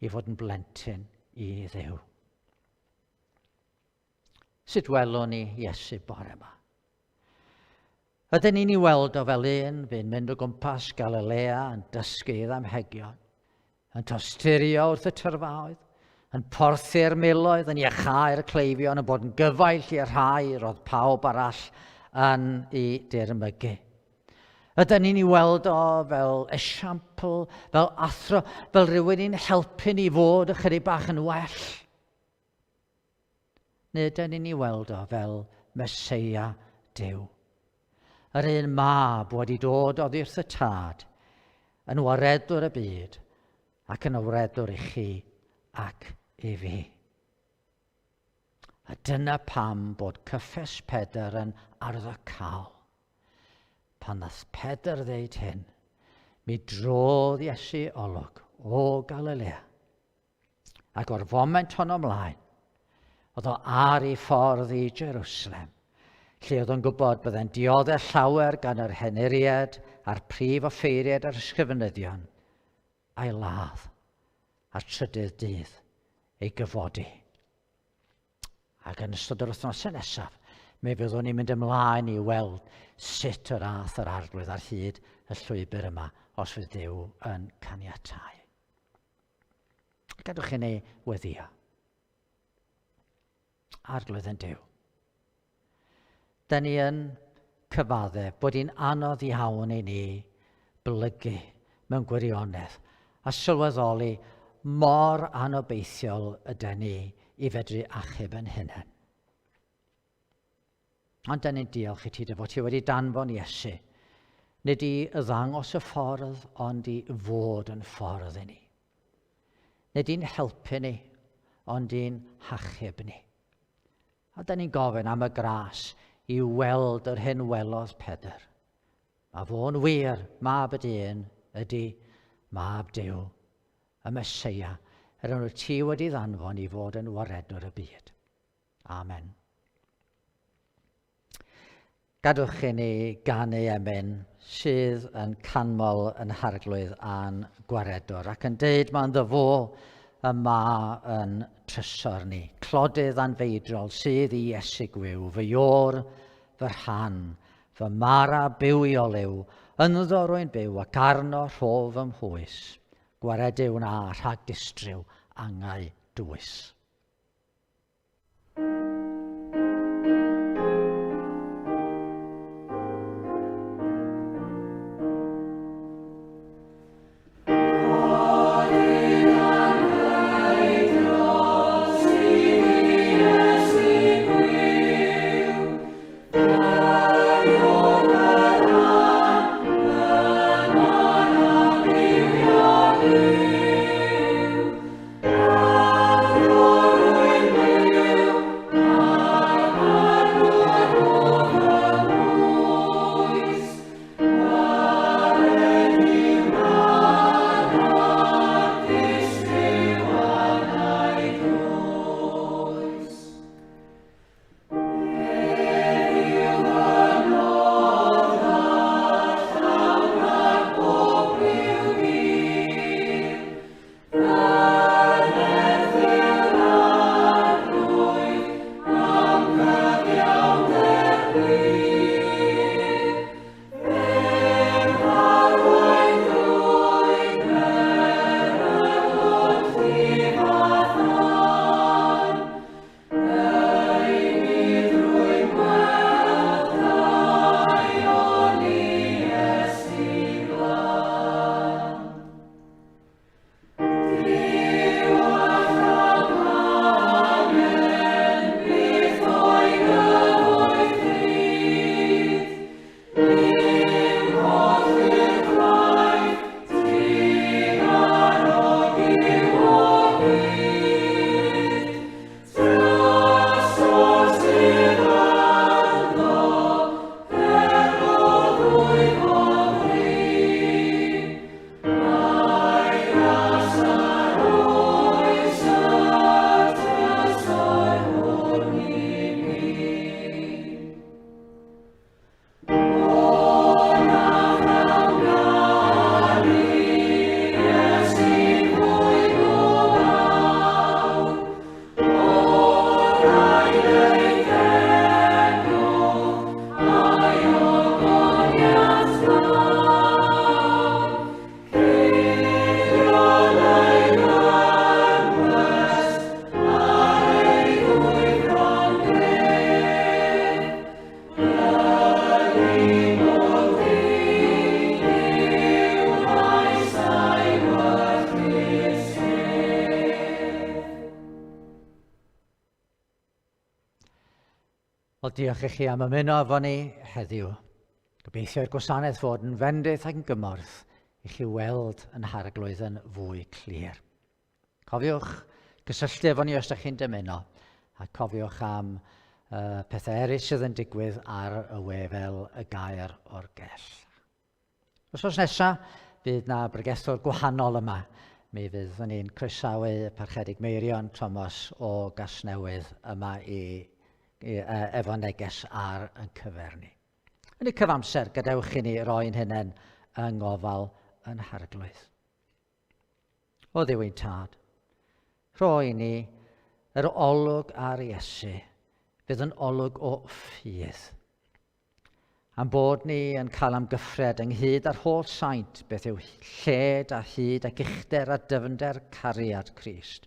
i fod yn blentyn i Dduw. Sut welwn ni Iesu bore yma? Ydyn ni'n ei weld o fel un fu'n mynd o gwmpas Galilea yn dysgu i ddamhegion, yn tosturio wrth y tyrfaoedd, yn porthi'r miloedd, yn iachau'r cleifion, yn bod yn gyfaill i'r rhai roedd pawb arall yn ei dirmygu. Ydyn ni'n ei weld o fel esiampl, fel athro, fel rhywun i'n helpu ni fod ychydig bach yn well? Neu ydyn ni'n ei weld o fel Meseia Duw? Yr un mab wedi dod oddi wrth y Tad, yn waredwr y byd, ac yn waredwr i chi ac i fi. A dyna pam bod cyffes Pedr yn arddocaol. Pan nath Pedr ddeud hyn, mi drodd Iesu olwg o Galilea Ac o'r foment honno ymlaen, oedd o ar ei ffordd i Jerusalem, lle oedd o'n gwybod byddai'n dioddef llawer gan yr henuriaid a'r prif offeiriaid a'r ysgrifenyddion, a'i ladd, a'r trydydd dydd ei gyfodi. Ac yn ystod yr wythnosau nesaf, mi fyddwn ni'n mynd ymlaen i weld sut yr ath yr arglwydd ar hyd y llwybr yma, os fydd Duw yn caniatáu. Gadwch i ni weddio. Arglwydd yn Duw. Da ni yn cyfaddef bod hi'n anodd iawn i ni blygu mewn gwirionedd a sylweddoli mor anobeithiol ydy ni i fedru achub yn hunain. Ond da ni'n diolch i ti dy fod ti wedi danfon Iesu, nid i ddangos y ffordd, ond i fod yn ffordd i ni. Nid i'n helpu ni, ond i'n hachub ni. A da ni'n gofyn am y gras i weld yr hyn welodd Pedr. Mae fo'n wir, mab y dyn ydy mab Duw, y Meseia, yr enw ti wedi ddanfon i fod yn waredwr y byd. Amen. Gadwch i ni ganu emyn sydd yn canmol yn harglwydd a'n gwaredwr ac yn deud mae'n ddo fo y ma yn trysor ni. Clodydd anfeidrol sydd i Iesu gwiw, fy iôr, fy rhan, fy mara bywiol yw, ynddo rwy'n byw ac arno rhof fy mhwys. Gwaredu wna rhag distryw angau dwys. Wel, diolch i chi am ymuno efo ni heddiw. Gobeithio i'r gwasanaeth fod yn fendith ac yn gymorth i chi weld yn harglwydd yn fwy clir. Cofiwch gysylltu efo ni os ydych chi'n dymuno, a cofiwch am uh, pethau eraill sydd yn digwydd ar y we fel y gair o'r gell. Wsos nesaf, bydd na bregethwr gwahanol yma. Mi fydd ni'n croesawu y Parchedig Meirion Thomas o Gasnewydd yma i, i, efo neges ar yn cyfer ni. Yn y cyfamser, gadewch i ni roi'n hunain yng ngofal yn harglwydd. O Dduw ein Tad, rho i ni yr olwg ar Iesu, fydd yn olwg o ffydd. Am bod ni yn cael amgyffred ynghyd â'r holl saint beth yw lled a hyd ac uchder a dyfnder cariad Crist.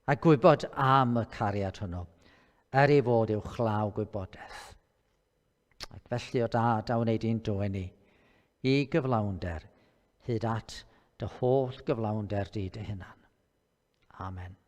A gwybod am y cariad hwnnw, er ei fod uwchlaw gwybodaeth. Ac felly o dad a wneud i'n dwyn ni i gyflawnder hyd at dy holl gyflawnder di dy hunan. Amen.